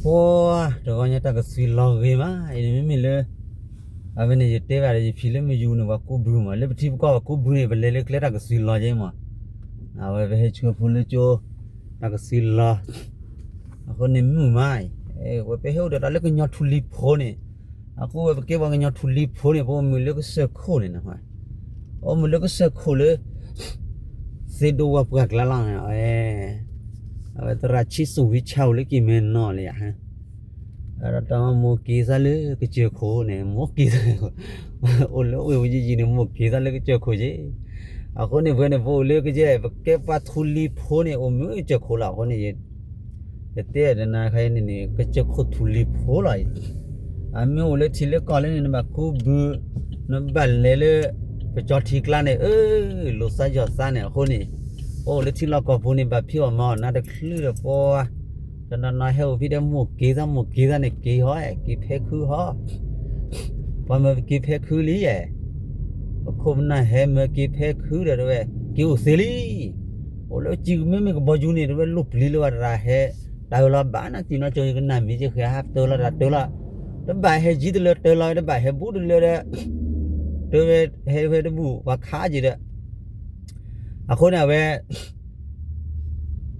ပှၤတဂီၤညါတၢ်ကသွံလီၤဂ့ၤမး, အံၤန့ၣ်မ့မ့ၢ်လၢ အဝဲန့ၣ်ယတဲဘၣ်ဒီး ယဖံးလၢမယူၤန့ၣ် ပှၤကူးဘုမး, လၢပထံပကီၢ်ပှၤကူးဘုန့ၣ် ပလဲၤလၢကျဲတၢ်ကသွံလီၤက့မး, အဝဲပဟဲဆှၢဖိလၢကၠိ တၢ်ကသွံလီၤ, အဃိန့ၣ်မုာ်မးအံၤ, ဝဲပဟဲအိၣ်ဒီးတၢ်လၢကညီထူလံၤဖိန့ၣ်, အဃိဝဲပကဲပှၤကညီထူလံၤဖိန့ၣ် ပအိၣ်မုာ်လၢကစၢၢ်ခိၣ်န့ၣ်, အိၣ်မုာ်လၢကစၢၢ်ခိၣ်လၢ သ့ဒိဝဲပှၢ်ကျါလီၤ, အဝဲသရၣ်ဆံးစူၤဝံဆၢအိၣ်လၢကံၢ်မဲၢ်နီၢ်လံဧါ, ဒီးတၢ်မိၢ်က့ၤသးလၢကစၢၢ်ခိၣ်န့ၣ် မိၢ်က့ၤသး အိၣ်လၢအိၣ်ဝဲယံာ်ယံာ်န့ၣ် မိၢ်က့ၤသးလၢကစၢၢ်ခိၣ်က့, အဃိန့ၣ် ပဝဲန့ၣ် ပအိၣ်လၢကစၢၢ် ပကဲပှၤထူလံၤဖိန့ၣ် အိၣ်မုာ်ကစၢၢ်ခိၣ်လီၤ, အဃိန့ၣ် ယတဲတနၤခါအံၤန့ၣ်န့ၣ် ကစၢၢ်ခိၣ်ထူလံၤဖိလီၤအံၤ, အမ့ၢ်အိၣ်လၢထံလၢကီၢ်လၢန့ၣ် နဘၣ်ကူးဘု, နဘၣ်လဲၤလၢ ပကၠီထံကျါန့ၣ် အၢ လိာ်သးယီၤသးန့ၣ် အဃိန့ၣ်, ပအိၣ်လၢထံလီၢ်ကီၢ်ပူၤန့ၣ် ဘၣ်ဖံးအီၣ်မၤအီၣ်နါတချုးဒီးပှၤ, တနီၤနီၤဟဲအိၣ်ဖဲဒီးမိၢ်က့ၤသး မိၢ်က့ၤသးန့ၣ် က့ၤဟီ, က့ၤဖဲခုဟီ ပှၤမၢက့ၤဖဲခုလံ, ပခိၣ်ပနၢ်ဟဲမၢက့ၤဖဲခုဒီးတဝဲ က့ၤအိၣ်သ့လံ, အိၣ်လၢကံၢ်မ့မ့ၢ်ကဘီယူၤန့ၣ် တဝဲလိၣ်ပျံၤလၢၤဝဲတရၣ်ဟဲ, တၢ်လီၤဘၣ်နၤကံၢ်နီကၠိကနၣ်မံၤကဃဲဟးတၢလီၤတၢ်တၢလီၤ, တဘၣ်ဟဲယံၤတလၢတၢလီၤ တဘၣ်ဟဲဘူးတလၢဒီး, တဝဲဟဲဝဲတဘူၣ်ပှၤခးက့ၤဒီး, အဃိန့ၣ်အဝဲ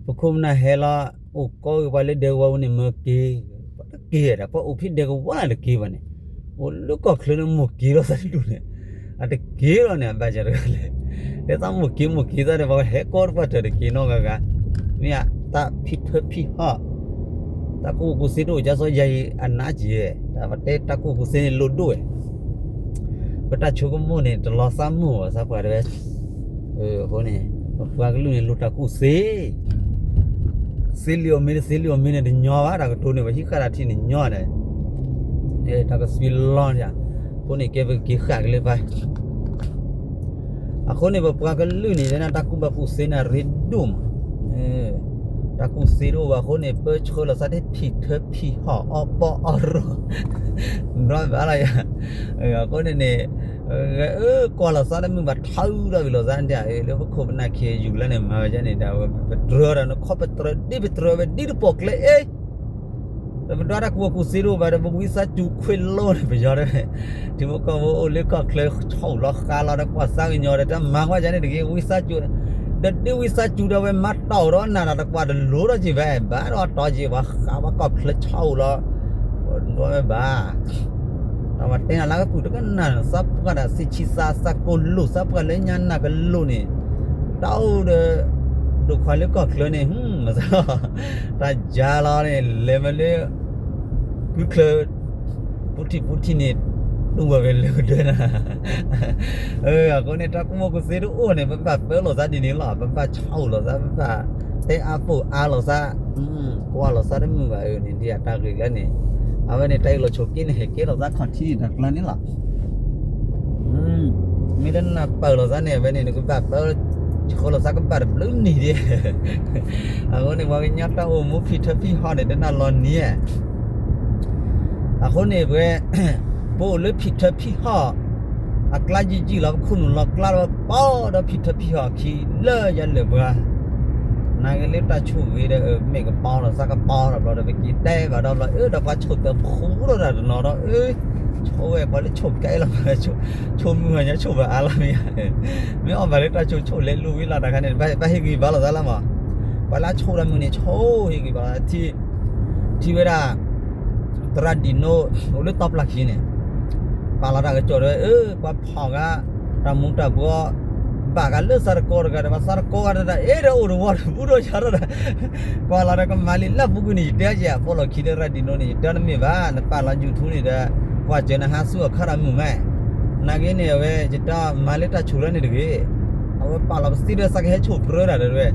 ပခိၣ်ပနၢ်ဟဲလီၤ, အိၣ်ကီဂ့ၤပှၤလၢဒဲကဝီၤပူၤန့ၣ် မၢက့ၤ, ပှၤတက့ၤဒီး ပှၤအိၣ်ဖဲဒဲကဝီၤလၢတက့ၤဘၣ်န့ၣ်, အိၣ်လၢကီၢ်ချၢန့ၣ် မိၢ်က့ၤလီၤသးတဒူၣ်န့ၣ်, အတက့ၤလီၤန့ၣ် အဘၣ်စၢၤတဂၤလဲၣ်, တဲသးမိၢ်က့ၤမိၢ်က့ၤသးဒီး ပှၤဟဲကီတပှၢ်တၢၢ်တက့ၤနီတဂၤဂၤ, မ့ၢ်ဧါ, တၢ်ဖံးထၢဖံးဟီၣ် တၢ်ကူၣ်ဘၣ်ကူၣ်သ့တအိၣ် ကၢ်စီယၤအံၤအနးက့ၤ, တၢ်ပတဲတၢ်ကူၣ်ဘၣ်ကူၣ်သ့န့ၣ်လိၣ်ဒိၣ်ဝဲ, ပတၢ်ဆိကမိၣ်န့ၣ် တလီၤသးမုာ်ဘၣ်သးပှၢ်တဝဲ, အဃိန့ၣ် ပပှၤကလုာ်န့ၣ်လိၣ်တၢ်ကူၣ်သ့, သ့လံအီၤမ့ၢ်တသ့လံအီၤမ့ၢ်န့ၣ် တညီဘၣ် တၢ်ကတိၤန့ၣ် ပှၤဟံးဃာ်တၢ်ထံၣ်န့ၣ်ညီန့ၣ်, တၢ်ကသွံလီၤန့ၣ်, အဃိန့ၣ်ကဲပက့ၤဃာ်ကလၢၤဘၣ် အဃိန့ၣ် ပပှၤကလုာ်န့ၣ် တၢ်ကူၣ်ဘၣ်ကူၣ်သ့န့ၣ် ရ့ဒိၣ်မး, တၢ်ကူၣ်သ့တအိၣ်ဘၣ်အဃိန့ၣ် ပၢဆှၢလီၤသးတဖံးထၢဖံးဟီၣ်အီၣ်ပီၣ်အီၣ်ရီၣ်, ဘျီဘၣ်လီၤယၤ, အဃိန့ၣ်န့ၣ်, အၢ ကွၢ်လီၤသးတမုာ်ဘၣ်ထီဒီးဝံၤလီၤသးဒၣ် လၢပခိၣ်ပနၢ်ခံယူၤလၢန့ၣ် မၤဝဲဒ်န့ၣ်ဒီး ပတြၢၤဒီးနခီပတြၢၤဒ်ပတြၢၤဝဲဒ်တပိာ်ကျဲအ့ ဒီးပဒွးတၢ်ကူၣ်ဘၣ်ကူၣ်သ့တအိၣ်ဘၣ်ဒီး ပဝံသးစူၤခွ့လိန့ၣ် ပယီၤဒီး ထံဖိကီၢ်ဖိအိၣ်လၢကီၢ်ချၢ ဆီၣ်လီၤဃာ်လီၤဒီးကွၢ်သးကညီၤဒီး တမၤကွၢ်ယၤန့ၣ်တဂ့ၤ ဝံသးစူၤ, ဒီးဒ်ဝံသးစူၤဒီးဝဲမၤတီၢ်ဒီးနၤဒီးတကွၢ်တလိၤထီၣ်က့ၤဘၣ် ဘၣ်ဒီးတီၢ်က့ၤ ပှၤဃးပှၤကီၢ်ချၢဆီၣ်လီၤ, ဒွးဝဲဘၣ် တၢ်ဝဲတဲနၤလၢကပုာ်တကနၣ် သးပှၢ်ဒီးသ့ၣ်ဆံသး သးကိၢ်လိာ် သးပှၢ်လၢညါနၢ်ကလိာ်န့ၣ်, တၢ်အိၣ်ဒီး ဒိၣ်ခွါလၢကီၢ်ချၢန့ၣ် မၤသးလီၤ, တၢ်ယါလီၤန့ၣ် လဲၤမ့ၢ်လၢ ကုချၢ ပူထံၣ်ပူထံၣ်န့ၣ် တူၢ်ဝဲလၢကဒၢနၤ အဃိန့ၣ် တၢ်ကူၣ်ဘၣ်ကူၣ်သ့တအိၣ်န့ၣ် ပဘၣ်ပၢလီၤသးဒ်န့ၣ်လီၤ. ပဘၣ်ဆီၣ်လီၤသး ပဘၣ်တဲအါပိာ်အါလီၤသး, ကွၢ်လီၤသးတမုာ်ဘၣ်အၢန့ၣ် ဒ်အတၢ်ဂ့ၢ်လၢန့ၣ်, အဝဲန့ၣ် တၢ်အံၤလီၤဆိးက့န့ၣ် ဟဲကဲလီၤသးခီၣ်ထံးတၢ်ကျါန့ၣ်လီၤ. မ့ၢ်လၢနပၢလီၤသးန့ၣ် အဝဲန့ၣ် နကဘၣ်ပၢ ဆှၢလီၤသးကဘၣ်တဘျုးနံၤဒံး အဃိန့ၣ် ပှၤကညီတၢ်အိၣ်မူဖံးထၢဖံးဟီၣ်န့ၣ် တနၢ်လီၤနံၤဧါ. အဃိန့ၣ် ပဝဲ ပအိၣ်လၢဖံးထၢဖံးဟီၣ် အကျါယံာ်ယံာ်လီၤ ပခိၣ်နူာ်လီၤကျါလီၤ ပီဒီးဖံးထၢဖံးဟီၣ်ခံ လၢယလဲၤပှၤ နာ်က့လၢတၢ်ဆိၣ်ဂ့ၤဒီး မ့ၢ်ကပီလီၤသးကပီလီၤဘျီဒီး ပက့ၤတဲဘၣ်ဒီးဘျီ အၢ ဒီးပှၤဆိၣ်သၢဖှူထီၣ်တၢ်တနီၤဒီး အၢ ဆိၣ်ဝဲပှၤလၢဆိၣ်ကဲလီၤ ဆိၣ်မုၢ်ဟါညါဆိၣ်ဘၣ်အါလီၤမ့ၢ် မ့ၢ်အီၣ်ဘၣ်လၢတၢ်ဆိၣ်ဆိၣ်လဲၤလိာ်ဝံၤလီၤတခါန့ၣ် ဘၣ်ဟ့ၣ်ဂံၢ်ဘါလီၤသးလီၤမး ပှၤလၢအဆိၣ်တၢ်မုၢ်န့ၣ် ဆိၣ်ဟ့ၣ်ဂံၢ်ဘါလီၤ ထံၣ်ဝဲဒၣ် သရၣ်ဒံနိ အိၣ်လၢတီပျၢ်ခံန့ၣ် ပာ်လီၤတၢ်ကစီၣ်ဒီး အၢ ပှၤဖီၣ်ဂၤ တၢ်မူတၢ်ဘှီ ဘၣ်ဂၤလၢသးတကီတဂၤဒီး ပှၤသးတကီဂၤတဂၤ အဲၣ်ဒိးအိၣ်တဝီတဘူးဒီးယၤထီၣ်ဒီး ကွၢ်လီၤဒီးကမၤလံလၢပူၤကွံာ်န့ၣ် ယတဲကဲ အဖီလီၢ်ခံဒီး သရၣ်ဒံနိန့ၣ် ယတဲတမ့ၢ်ဘၣ် နပာ်လီၤ YouTube န့ၣ်ဒီး ကွၢ်စၢၤနဟါဆူအခါဒီးမုာ်မး နာ်က့န့ၣ် အဝဲ ယတဲမၤလၢတၢ်ဆိၣ်လၢန့ၣ်တဂ့ၤ အဝဲပာ်လီၤပသ့ဒီး သးကဟဲဆိၣ်ပြၢတၢ်ဒီး ဝဲ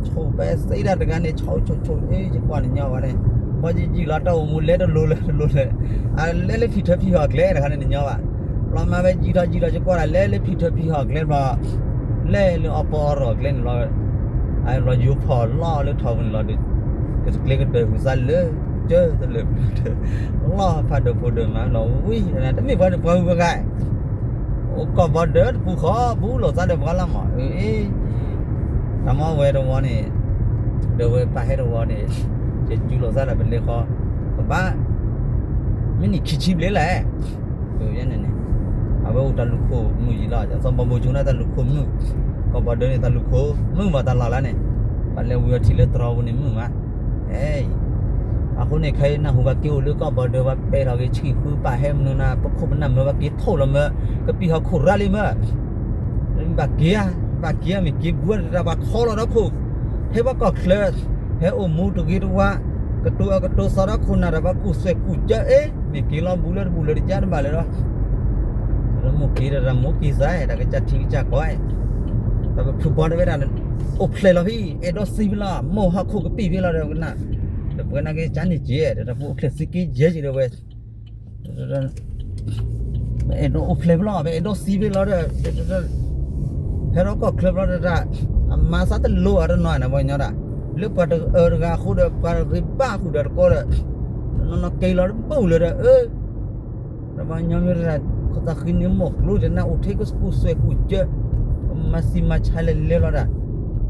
ဆိၣ်ပသ့ဒၣ်တဂၤန့ၣ် ဆိၣ်ဆိၣ်ဆိၣ် ယကွၢ်နညီဝဲန့ၣ် ပှၤယံာ်ယံာ်လီၤ တၢ်အိၣ်မူလဲၤတလိၤလၢတလိၤလၢ အလဲၤလၢဖံးထၢဖံးဟီၣ်ကျဲတခါန့ၣ် နညီဘၣ် လီၤမၢ်ဝဲယံာ်ထီၣ်ယံာ်ထီၣ် ယကွၢ်ဒၣ်လဲၤလၢဖံးထၢဖံးဟီၣ်ကျဲဘျီ လဲၤလၢအီၣ်ပီၣ်အီၣ်ရီၣ်ကျဲန့ၣ်လီၤ အလီၤယိၤဖီၣ်လီၤလၢထီၣ်ပူၤန့ၣ်လီၤ ကကျဲကတၢၢ်ဝံၤသးလၢ ကၢသလၢာ်ပျၢၤတၢၢ် လီၤဖးဒိၣ်ဖိဒိၣ်မးလီၤဝံၤ တမ့ၢ်ပှၤန့ၣ်ပှၤဝံၤပှၤဂၤ အိၣ်ကီၢ်ဘီဒၢတပူၤဃီ ဘူးလိာ်သးဒီးပှၤလီၤမး အၢ အ့ တၢ်မ့ၢ်ဝဲတဝီန့ၣ် ဒီးဝဲပာ်ဟဲတဝီန့ၣ် ကဲစူလိာ်သးဒီးပလဲၤဃီ ကဘၣ် မ့ၢ်နံၣ်ခံဆံဘျဲၣ်လဲၣ်, န့ၣ် အဝဲအိၣ်တၢ်လူၢ်ခိၣ်မုာ်ယံၤလီၤ, စီၤဘီဘိကၠိန့ၣ်တၢ်လူၢ်ခိၣ်မုာ်, ကီၢ်ဘီဒၢန့ၣ်တၢ်လူၢ်ခိၣ်မုာ်မးတၢ်လီၢ်လၢန့ၣ်, ပှၤလဲၤဝံၤအီၤထံလၢတရီပူၤန့ၣ်မုာ်မး, အဃိန့ၣ် ခဲအံၤနၢ်ဟူဘၣ်က့ၤအိၣ်လၢကီၢ်ဘီဒၢ ပှၤပဲာ်ထီၣ်က့ၤဆံၣ်ဃု ပာ်ဟဲမနုၤနၤ ပခိၣ်ပနၢ်မၢ ပှၤက့ၤထိၣ်လီၤမၢ ကပံာ်ဟီၣ်ခိၣ်ရၣ်လံမၢ ဘၣ်က့ၤဧါ, ဘၣ်က့ၤဧါ မ့ၢ်က့ၤဘူးတၢ် ပှၤခီလီၤဒီးခိၣ်, ဟဲပှၤကီၢ်ချၢ, ဟဲအိၣ်မူတဂ့ၤတဝါ, ကတိၤအကတိၤသီဒီးခိၣ်နၢ်ဒီး ပှၤကူၣ်စွဲးကူၣ်ကၢ အ့ မ့ၢ်က့ၤလီၤဘူးလၢတဘူးလၢတယါတဘၣ်လၢၤဒီး, မိၢ်က့ၤဒီးမိၢ်က့ၤစါ တၢ်ကစၢ်ထံကစၢ်ကီၢ်, ဒီးပဖုဘီတဝဲဒၣ် အိၣ်ဖျဲၣ်လီၤဖဲ အဲၣ်ဒိးသံဖဲလီၤ မိၢ်ဟီၣ်ခိၣ်ကပံာ်ဖဲလီၤဒီး ပကနၣ်, ဒီးပဝဲနာ်က့ၤကၢန့ၣ်က့ၤ ဒီးတၢ်ပူၤအိၣ်ဖျဲၣ်သံက့ၤယဲၢ်က့ၤဒီးဝဲ ပအဲၣ်ဒိးအိၣ်ဖျဲၣ်ဖဲလီၤ ပအဲၣ်ဒိးသံဖဲလီၤဒီး ဟဲထီၣ်ကီၢ်ချၢဖဲလီၤဒီး အမၤသးတလိၤအီၤတနီၤန့ၣ် ပှၤကညီဒၣ်, လၢပှၤတအၢတဂၤအဃိဒီး ပှၤတဂ့ၤဘၣ်ဃုာ်ဒီးတကီဒီး နီၢ်နီၢ်က့ၤလီၤတဘူးလၢၤဒီး အၢ ဒီးပှၤကညီမ့ၢ်ဒၣ် ခိၣ်သးဃံန့ၢ်မိၢ်ကျိၤ တနၢ်အိၣ်ထဲကကူၣ်စွဲးကူၣ်ကၢ မၤသံမၤဆါလဲၤလဲၤလီၤဒၣ်,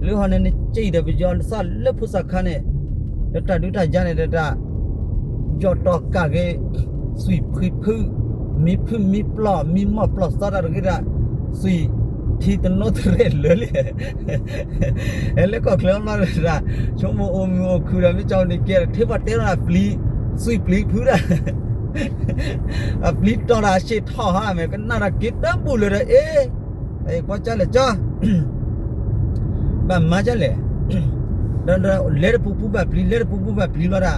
လၢဟီန့ၣ်နစံးဒီးပယီၤသးလၢဖိသၣ်ခါန့ၣ် လၢတၢ်ဒုးတၢ်ယၤန့ၣ်ဒီးတၢ် ယီၢ်တီၢ်ကၢ်က့ၤ သွံၣ်ဖှံဖု မံဖုမံပျီၢ် မံမီၢ်ပျီၢ်သီတၢ်တဂ့ၤဒၣ် သွံၣ်ထံတနီသရဲၣ်လၢာ်လံ ဟဲလၢကီၢ်ချၢအဘျီဒၣ် ဆိကမိၣ်အိၣ်မုာ်အိၣ်ခုၣ်ဒီး မ့ၢ်ကၠီန့ၣ်ကဲဒီး ထဲပှၤတဲလီၤဒၣ်ပျံၤ သွံၣ်ပျံၤဖုဒၣ် အပျံၤတီၢ်ဒၣ်အဆံးထီၣ်ဟါ မ့ၢ်ကနၣ်ဒီးက့ၤတဘူၣ်လၢၤဒီး အ့ ကွၢ်ကၢလဲၣ်ကၠီ ဘၣ်မၤကၢလဲၣ်, ဒီးလဲၤတပူၤပူၤဘၣ်ပျံၤ လဲၤတပူၤပူၤဘၣ်ပျံၤလီၤဒၣ်,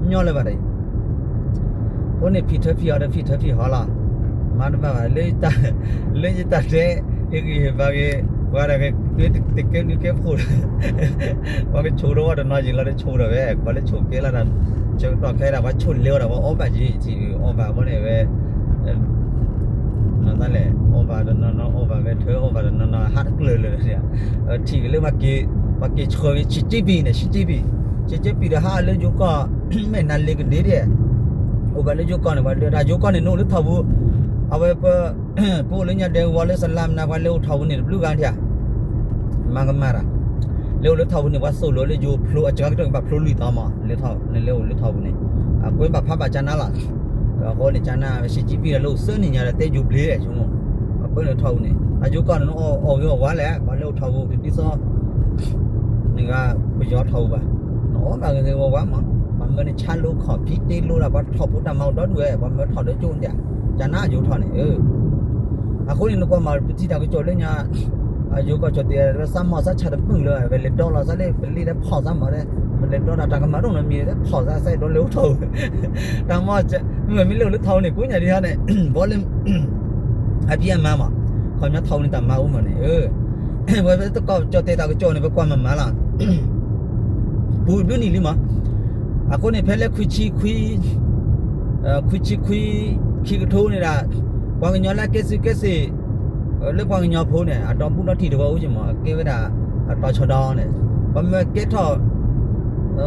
ညီလၢၤဘၣ်ဒီး အဃိန့ၣ်ဖံးထၢဖံးဟီဒီးဖံးထၢဖံးဟီလီၤ, မၤတဘၣ်ဘၣ် လၢယတၢ်တဲ ဟ့ၣ်ဂံၢ်ဟ့ၣ်ဘါက့ၤ ပှၤဒၣ်က့ၤ တကဲနုာ်ကဲဖိ ပှၤကဆိၣ်ဒီးဝဲတနီၤယံၤလီၤ တဆိၣ်ဒီးဝဲ ပှၤလၢဆိၣ်ကဲလီၤဒီး ဆၢကတီၢ်ခဲအံၤဒၣ် ပှၤဆိၣ်လဲၤဝဲဒီး ပှၤအီၣ်ဘၣ်ယံၤ ထံၣ်အီၣ်ဘၣ်အဃိန့ၣ်ဝဲ မၤသးလဲၣ် အီၣ်ဘၣ်တနီၤနီၤ အီၣ်ဘၣ်ဝဲထၢ အီၣ်ဘၣ်တနီၤနီၤ ဟးတကျၢၤလၢၤ ထံၣ်က့ၤလၢပှၤက့ၤ ပှၤက့ၤဆှၢက့ၤ ဆံးက့ပံၤန့ၣ် ဆံးက့ပံၤ ဆံးက့ပံၤဒီးဟးလၢယိၤကီၢ် မဲာ်နၤလ့ၤကဒ့ဒဲး အိၣ်ဘၣ်လၢယိၤကီၢ်န့ၣ် ပှၤဒၢတၢ်ယိၤကီၢ်န့ၣ် နအိၣ်လၢထီၣ်ပူၤ အဝဲပ ပအိၣ်လၢညါဒဲးဝီလၢစလါမနၤ ပှၤလဲၤအိၣ်ထီၣ်ပူၤန့ၣ် တဘျုးဂၤထံၣ် မၤကမၣ်တၢ် လဲၤအိၣ်လၢထီၣ်ပူၤန့ၣ် ပှၤသိၣ်လိလၢယိၤဖျိ အစှၤကတၢၢ်ကဘၣ်ဖျိလွံၢ်သီမး လဲၤထီၣ် နလဲၤအိၣ်လၢထီၣ်ပူၤန့ၣ် အကွဲးဘၣ်ဖးဘၣ်ကၢနါလီၤ အဃိန့ၣ် ကၢနါ ဆံးက့ပံၤဒီးလၢအိၣ်သၢနံၣ်ညါဒီးတဲယိၤဘျ့ဆိကမိၣ် အကွဲးလၢထီၣ်ပူၤန့ၣ် အယိၤကီၢ်န့ၣ် အီၣ်ဂ့ၤအီၣ်ဝါလဲၣ် ပှၤလဲၤအိၣ်ထီၣ်ပူၤတဒ်သိး နဂၤပယီၤထီၣ်ပူၤဘၣ် နအီၣ်ဘၣ်ဂ့ၤဂ့ၤဝါဝါမး ပှၤမၢန့ၣ်ဆါလိခီၣ်ဖံးတ့လိဒီး ပှၤထီၣ်ဖိတၢ်မၤအိၣ်ဒီဒူၣ်ဝဲ ပှၤမၢထီၣ်ဒီးကၠိန့ၣ် ကၢနါယိၤထီၣ်န့ၣ် အဃိန့ၣ် နကွၢ်မး ပထံၣ်တၢ်ကစီၣ်လၢညါ ယိၤကီၢ်ကၠီၣ်တဲာ် သးမီၢ်သးဆၣ်တမုာ်လၢၤ ပလဲၤဒီလီၤသးလၢ ပလ့ၣ်လၢဖီၣ်သးမးလၢ ပလဲၤဒီတၢ်တၢ်ကမၣ်ဒိၣ်နီတမံၤ ဖီၣ်သးစဲဒီးလဲၤအိၣ်ထီၣ် တၢ်မီၢ် မ့ၢ်မ့ၢ်လၢအိၣ်လၢထီၣ်ပူၤန့ၣ် ကိးညါဒံးဟါန့ၣ် ဘီလၢ အဖံးအမါမး ခီပညီထီၣ်ပူၤန့ၣ် တၢ်မါအိၣ်မးန့ၣ် ပဝဲပတကီၢ်ကၠီၣ်တဲာ်တၢ်ကစီၣ်န့ၣ် ပကွၢ်မၤမၤလီၤ ပူၤဘျုးနံၣ်လံမး အဃိန့ၣ် ဖဲလၢခွံဆံခွံ ခွံဆံခွံ ခံကထိန့ၣ်ဒၣ် ပှၤကညီလၢအကဲသုးကဲသ့ၣ် လၢပှၤကညီဖိန့ၣ် အဒီဘူးဒီတံၢ်တဝီအိၣ်က့ၤမး ကဲဝဲဒၣ် တီၤဆီဒီန့ၣ် ပှၤမၢကဲထီၣ်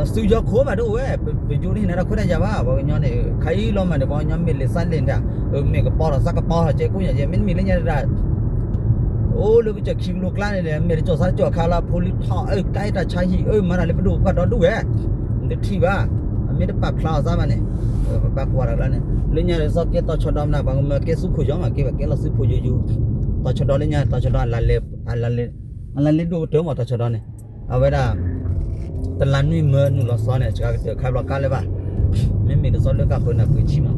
သုးယီၤခိၣ်မးတအိၣ်ဝဲ ပယိၤတဟ့ၣ်နၤတၢ်ခွဲးတၢ်ယာ်ဘၣ် ပှၤကညီန့ၣ် ခါအံၤလီၤမးန့ၣ် ပှၤကညီမ့ၢ်လဲၤသးလဲၤတၢ် မ့ၢ်ကပီၤထီၣ်သးကပီၤထီၣ်ကဲကိးညါယဲ မ့တမ့ၢ်လၢညါတဒၣ် အိၣ်လၢကစၢၢ်ခံကလိကျါန့ၣ်ဒီး မ့ၢ်တကၠီၣ်သးတကၠီၣ်ခါလီၤ ဖိလံၤထီၣ် အၢ ကဲတၢ်ဆါဟံၣ် အၢ မၤတၢ်လၢပဒိၣ်ပပှၢ်ဒီဒူၣ်ဝဲ နတထံၣ်ဘၣ် အမ့ၢ်တပာ်ဖျါအီၤသးဘၣ်န့ၣ် ပဘၣ်ကွၢ်တၢ်ကျါန့ၣ် လၢညါဒီးသီကဲတီၤဆီဒီမနုၤ ပှၤကမၢကဲသုးခိၣ်ယီၤမး ကဲဝဲကဲလီၤသုးဖိယိယိ တီၤဆီဒီလၢညါ တီၤဆီဒီအလါလဲ အလါလဲဒိၣ်ကတၢၢ်မး တီၤဆီဒီန့ၣ် အဝဲဒၣ် တလးနွံမၢနုာ်လီၤသီန့ၣ် စှၤကတၢၢ်ခါဘျီကါလၢၤဘၣ် မ့မ့ၢ်တသီလၢကၢ်ဃုာ်နၢ်ပၢၢ်ဆံမး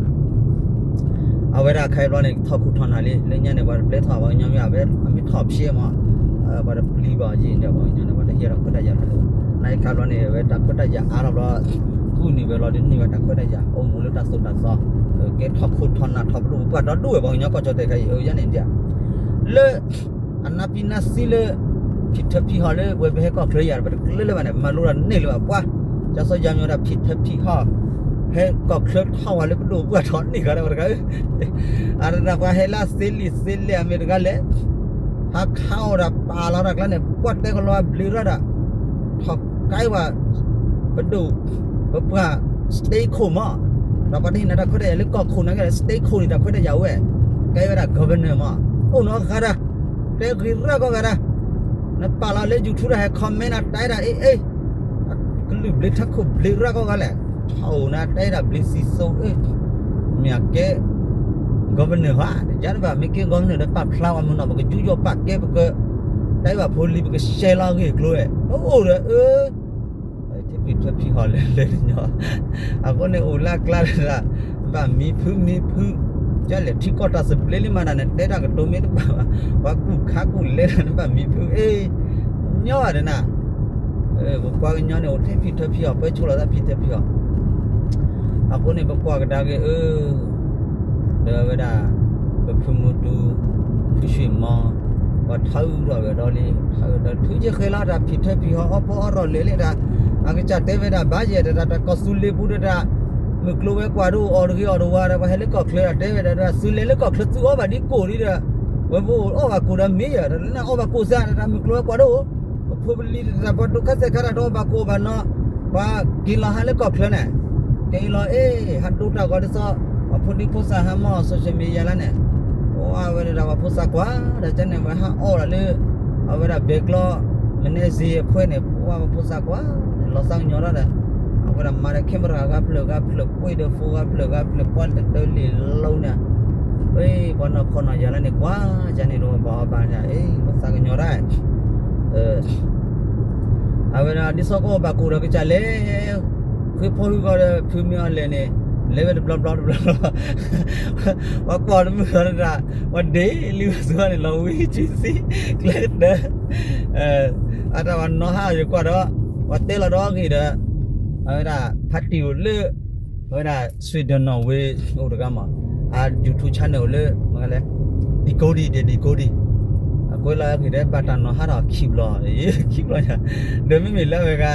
အဝဲဒၣ်ခဲအံၤဘျီန့ၣ် ထီၣ်ခူၣ်ထီၣ်နၢ်လံ လၢညါန့ၣ် ပှၤတပျဲထီၣ် ပှၤကညီမ့ၢ် အဝဲအမ့ၢ်ထီၣ်ဖျဲးမး ပှၤတပျံၤဘၣ်ယံၤဒီး ပှၤကညီန့ၣ် ပှၤတဟ့ၣ်တၢ်ခွဲးတၢ်ယာ်လၢ နအံၤခါဘျီန့ၣ် အဝဲတၢ်ခွဲးတၢ်ယာ်အါထီၣ်ဘျီ ဃုနံၣ်ဝဲလီၤဒ်န့ၣ်ဝဲတၢ်ခွဲးတၢ်ယာ် အိၣ်မူလၢတၢ်သိၣ်တၢ်သီ ကဲထီၣ်ခူၣ်ထီၣ်နၢ်ထီၣ်ပဒိၣ်ပပှၢ်ဒီဒူၣ်ဝဲ ပှၤကညီကီၢ်ကၠီၣ်တဲာ်ခဲအံၤ အၢ ယဲန့ၣ်ဒ် လၢ အနါပံနါသံလၢ ဖံးထၢဖံးဟီၣ်လၢ ပဝဲပဟဲကီၢ်ချၢယၤ ပတကျၢၤလၢၤဘၣ်န့ၣ် ပမၤလိတၢ်န့ၢ်လၢၤဘၣ်ပှၤ ကၢ်စီယါမ့ၢ်ဝဲဒၣ်ဖံးထၢဖံးဟီၣ် ဟဲကီၢ်ချၢထီၣ်ဝဲလၢပဒိၣ်ပပှၢ်ထီၣ်န့ၢ်ဂၤဒၣ်ဝဲတဂၤဧၢ အတၢ်ပှၤဟဲလၢသ့လံာ်သ့လဲၢ်အမ့ၢ်တဂၤလဲၣ် ဟးခးအီၣ်ဒၣ်ပာ်လီၤတၢ်ကျါန့ၣ် ပှၤတဲကလီၤဘျ့ရၣ်ဒၣ် ထီၣ်ကဲဝဲ ပဒိၣ် ပပှၢ် state ခိၣ်မး ဒီးပှၤတဟ့ၣ်နၤတၢ်ခွဲးတၢ်ယာ်လၢကီၢ်ခိၣ်န့ၣ်ကဲ state ခိၣ်န့ၣ် တၢ်ခွဲးတၢ်ယာ်ဝဲ ကဲဝဲဒၣ် governor မး အိၣ်နီၢ်ဂၤဒၣ် တဲဂ့ၤရၣ်ကီၢ်ဂၤဒၣ် နပာ်လီၤလၢ YouTube တၢ်ဟဲ comment အတဲဒၣ် အ့ အ့ ကလုာ်ဘျ့ထၢခိၣ်ဘျ့ရၣ်ကီၢ်ဂၤလဲၣ်, ထီၣ်အိၣ်နၤတဲဒၣ်ဘျ့စံၣ်စိၤဧၢ, မ့ၢ်အကဲ governor ဧါ, တယါတဘၣ် မ့ၢ်ကဲ governor ဒီးပာ်ဖျါဝဲမုၢ်နီၤ ပကယူးယီၣ်ပာ်ကဲ ပက တဲဘၣ်ဖိလံၤ ပကရှဲလီၤအဂ့ၢ်အကျိၤဝဲ တအိၣ်ဒီးအၢ ထံဖံးထၢဖံးဟီၣ်လဲၤလဲၤတညီ, အဃိန့ၣ်အိၣ်လၢအကျါတဒၣ် ဘၣ်မံဖုမံဖု, ကလဲၤထံကီၢ်တၢ်သဘျ့လံမးဒၣ်န့ၣ် တဲတၢ်ကတိၤမ့ၢ်တဘၣ်ဘၣ်, ပှၤကူၣ်ခါကူၣ်လဲတၢ်န့ၣ် ဘၣ်မံဖုအ့, ညီဘၣ်ဒၣ်နၤ, ပကွၢ်ကညီန့ၣ်အိၣ်ထဲဖံးထၢဖံးဟီၣ် ပှဲၤဆိလီၤသးဖံးထၢဖံးဟီၣ် အဃိန့ၣ် ပကွၢ်ကဒါက့ၤအၢ, ဒီးဝဲဒၣ် ပဖုမူတူ ဖုၡ့မီ ပှၤထါအုးထီၣ်ဝဲဒီးလံ, ထါအုးဒီးထုက့ၤဃဲလီၤတၢ်ဖံးထၢဖံးဟီၣ်အီၣ်ပီအီၣ်ရီၣ်လဲၤလံတၢ်, အကစၢ်တဲဝဲဒၣ်ဘၣ်ယဲၢ်တၢ် တၢ်ကီၢ်သူလ့ၤပူၤဒီးတၢ်, မုၢ်ကျိၤဝဲၤကွာ်ဒ်အီၤတဂ့ၤအီၤတဝါဒီး ပှၤဟဲလၢကီၢ်ချၢဒီးတဲဝဲဒၣ် ဒ်ဆူလဲၤလၢကီၢ်ချၢသုအီၣ်ဘၣ်ဒ်ကိၣ်ဒ်ဒီး, ဝဲပအိၣ်အီၣ်ဘၣ်ကိၣ်ဒီးမ့ၢ်ယဲၢ် တၢ်လၢနအီၣ်ဘၣ်ကိၣ်စ့ၢ် တၢ်မုၢ်ကျိၤဝဲၤကွာ်ဒ်အိၣ် ပဖိပလံၤတၢ် ပှၤဒိခါစဲးခါတၢ်ဒီးဘၣ်ကိၣ်ဘၣ်နီၤ, ပှၤက့ၤလီၤဟးလၢကီၢ်ချၢန့ၣ်, က့ၤလီၤအ့ၣ် ဟးဒိတၢ်ဂီၤဒ်သိး ပှၤဖိဒံဖိသၣ်ဟးမီၢ် social media လၢန့ၣ်, ပှၤဝဲဒၣ်ပှၤဖိသၣ်ကွၢ်, ဒီးကန့ၣ် ပှၤဟးအီၣ်လီၤလၢ အဝဲဒၣ်ဘဲကျီ မနဲစ့အဖှဲန့ၣ် ပှၤပှၤဖိသၣ်ကွၢ်, လီၤသးကညီၤတၢ်ဒီး, အဝဲဒၣ်မၤဒီး camera ဂၤဖျၢၣ်ဂၤဖျၢၣ် ကွ့ဒီး phone ဂၤဖျၢၣ်ဂၤဖျၢၣ် ပှၤတတၢလံာ်လီၤန့ၣ်, ပှၤနီၢ်ခီနီၢ်ယၤလၢန့ၣ်ကွၢ်, ကန့ၣ်ဒီးဘၣ်အီၣ်ဘၣ်န့ၣ် အ့ၣ် ပှၤသးကညီၤတၢ် အဝဲဒၣ်ဒ်သိးကအိၣ်ဘၣ်ကိၣ်ဒီးကစၢ်လဲၤ, ဃ့ဖီဟံၣ်ဃီဒီး ဖုမ့ၢ်အီၤလဲၤန့ၣ်, လဲၤဝဲတဘျီဘျီတဘျီဘျီ, ပှၤကွၢ်တမုာ်လီၤတၢ်, ပှၤဒ့လံဝဲစ့ၢ်န့ၣ် လီၤဝံၤဆံဆံ, ကျဲကတၢၢ်, အတၢ်ပှၤနီၢ်ဟးယကွၢ်ဒီး, ပှၤတဲလီၤဒီးအဂ့ၢ်ဒီး, အဝဲဒၣ် ဖါတံၢ်အိၣ်လၢ အဝဲဒၣ် Sweden Norway အိၣ်တဂၤမး, အ YouTube channel အိၣ်လၢ မ့ၢ်လဲၣ်, ဒံကိဒံ ဒံကိဒံ, အကွဲးလီၤအဂ့ၢ်ဒီး ဘၣ်တၢ်နီၢ်ဟးထီၣ်ခံဘျီ, ခံဘျီညါ, ဒီးမ့မ့ၢ်လၢအဝဲဂၤ,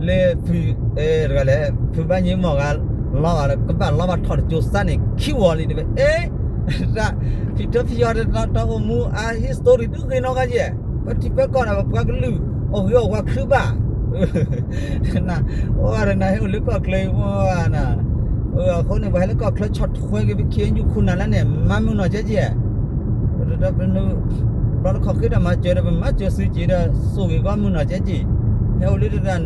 လၢဖု, တဂၤလဲၣ် ဖုဘၣ်ညိမီၢ်ဂၤ, လီၤဘၣ်လၢကဘၣ်လီၤဘၣ်ထီၣ်တကၠိသးန့ၣ် ခံဝီၤလံတဝဲ, အ့ၣ်, တၢ်ဖံးထၢဖံးဟီၣ်တၢ်အိၣ်မူအ history ဒုးဂ့ၤနီၢ်ကီၢ်ယဲၢ်, ပထံပၢကီၢ်န့ၣ် ပပှၤကလုာ်, အိၣ်ဂ့ၤအိၣ်ဝါချုးဘၣ် န, အိၣ်ဝဲဒၣ်နဟဲအိၣ်လၢကီၢ်ချၢအံၤမ့ၢ်န, အဃိန့ၣ် ပှၤဟဲလၢကီၢ်ချၢဆီၣ်ထွဲက့ၤ ပ ခ့ၣ်အဲၣ်ယူၣ် ခိၣ်နၢ်လၢန့ၣ် မၤမုာ်နီၢ်ကဲက့ၤ, ပတပနု, ဘျီတခီဃ့တၢ်မၤစၢၤဒီး ပမၤစၢၤသုက့ၤဒီး စိၣ်ဂ့ၤကီမုာ်နီၢ်ကဲက့ၤ, ဟဲအိၣ်လၢတၢ်,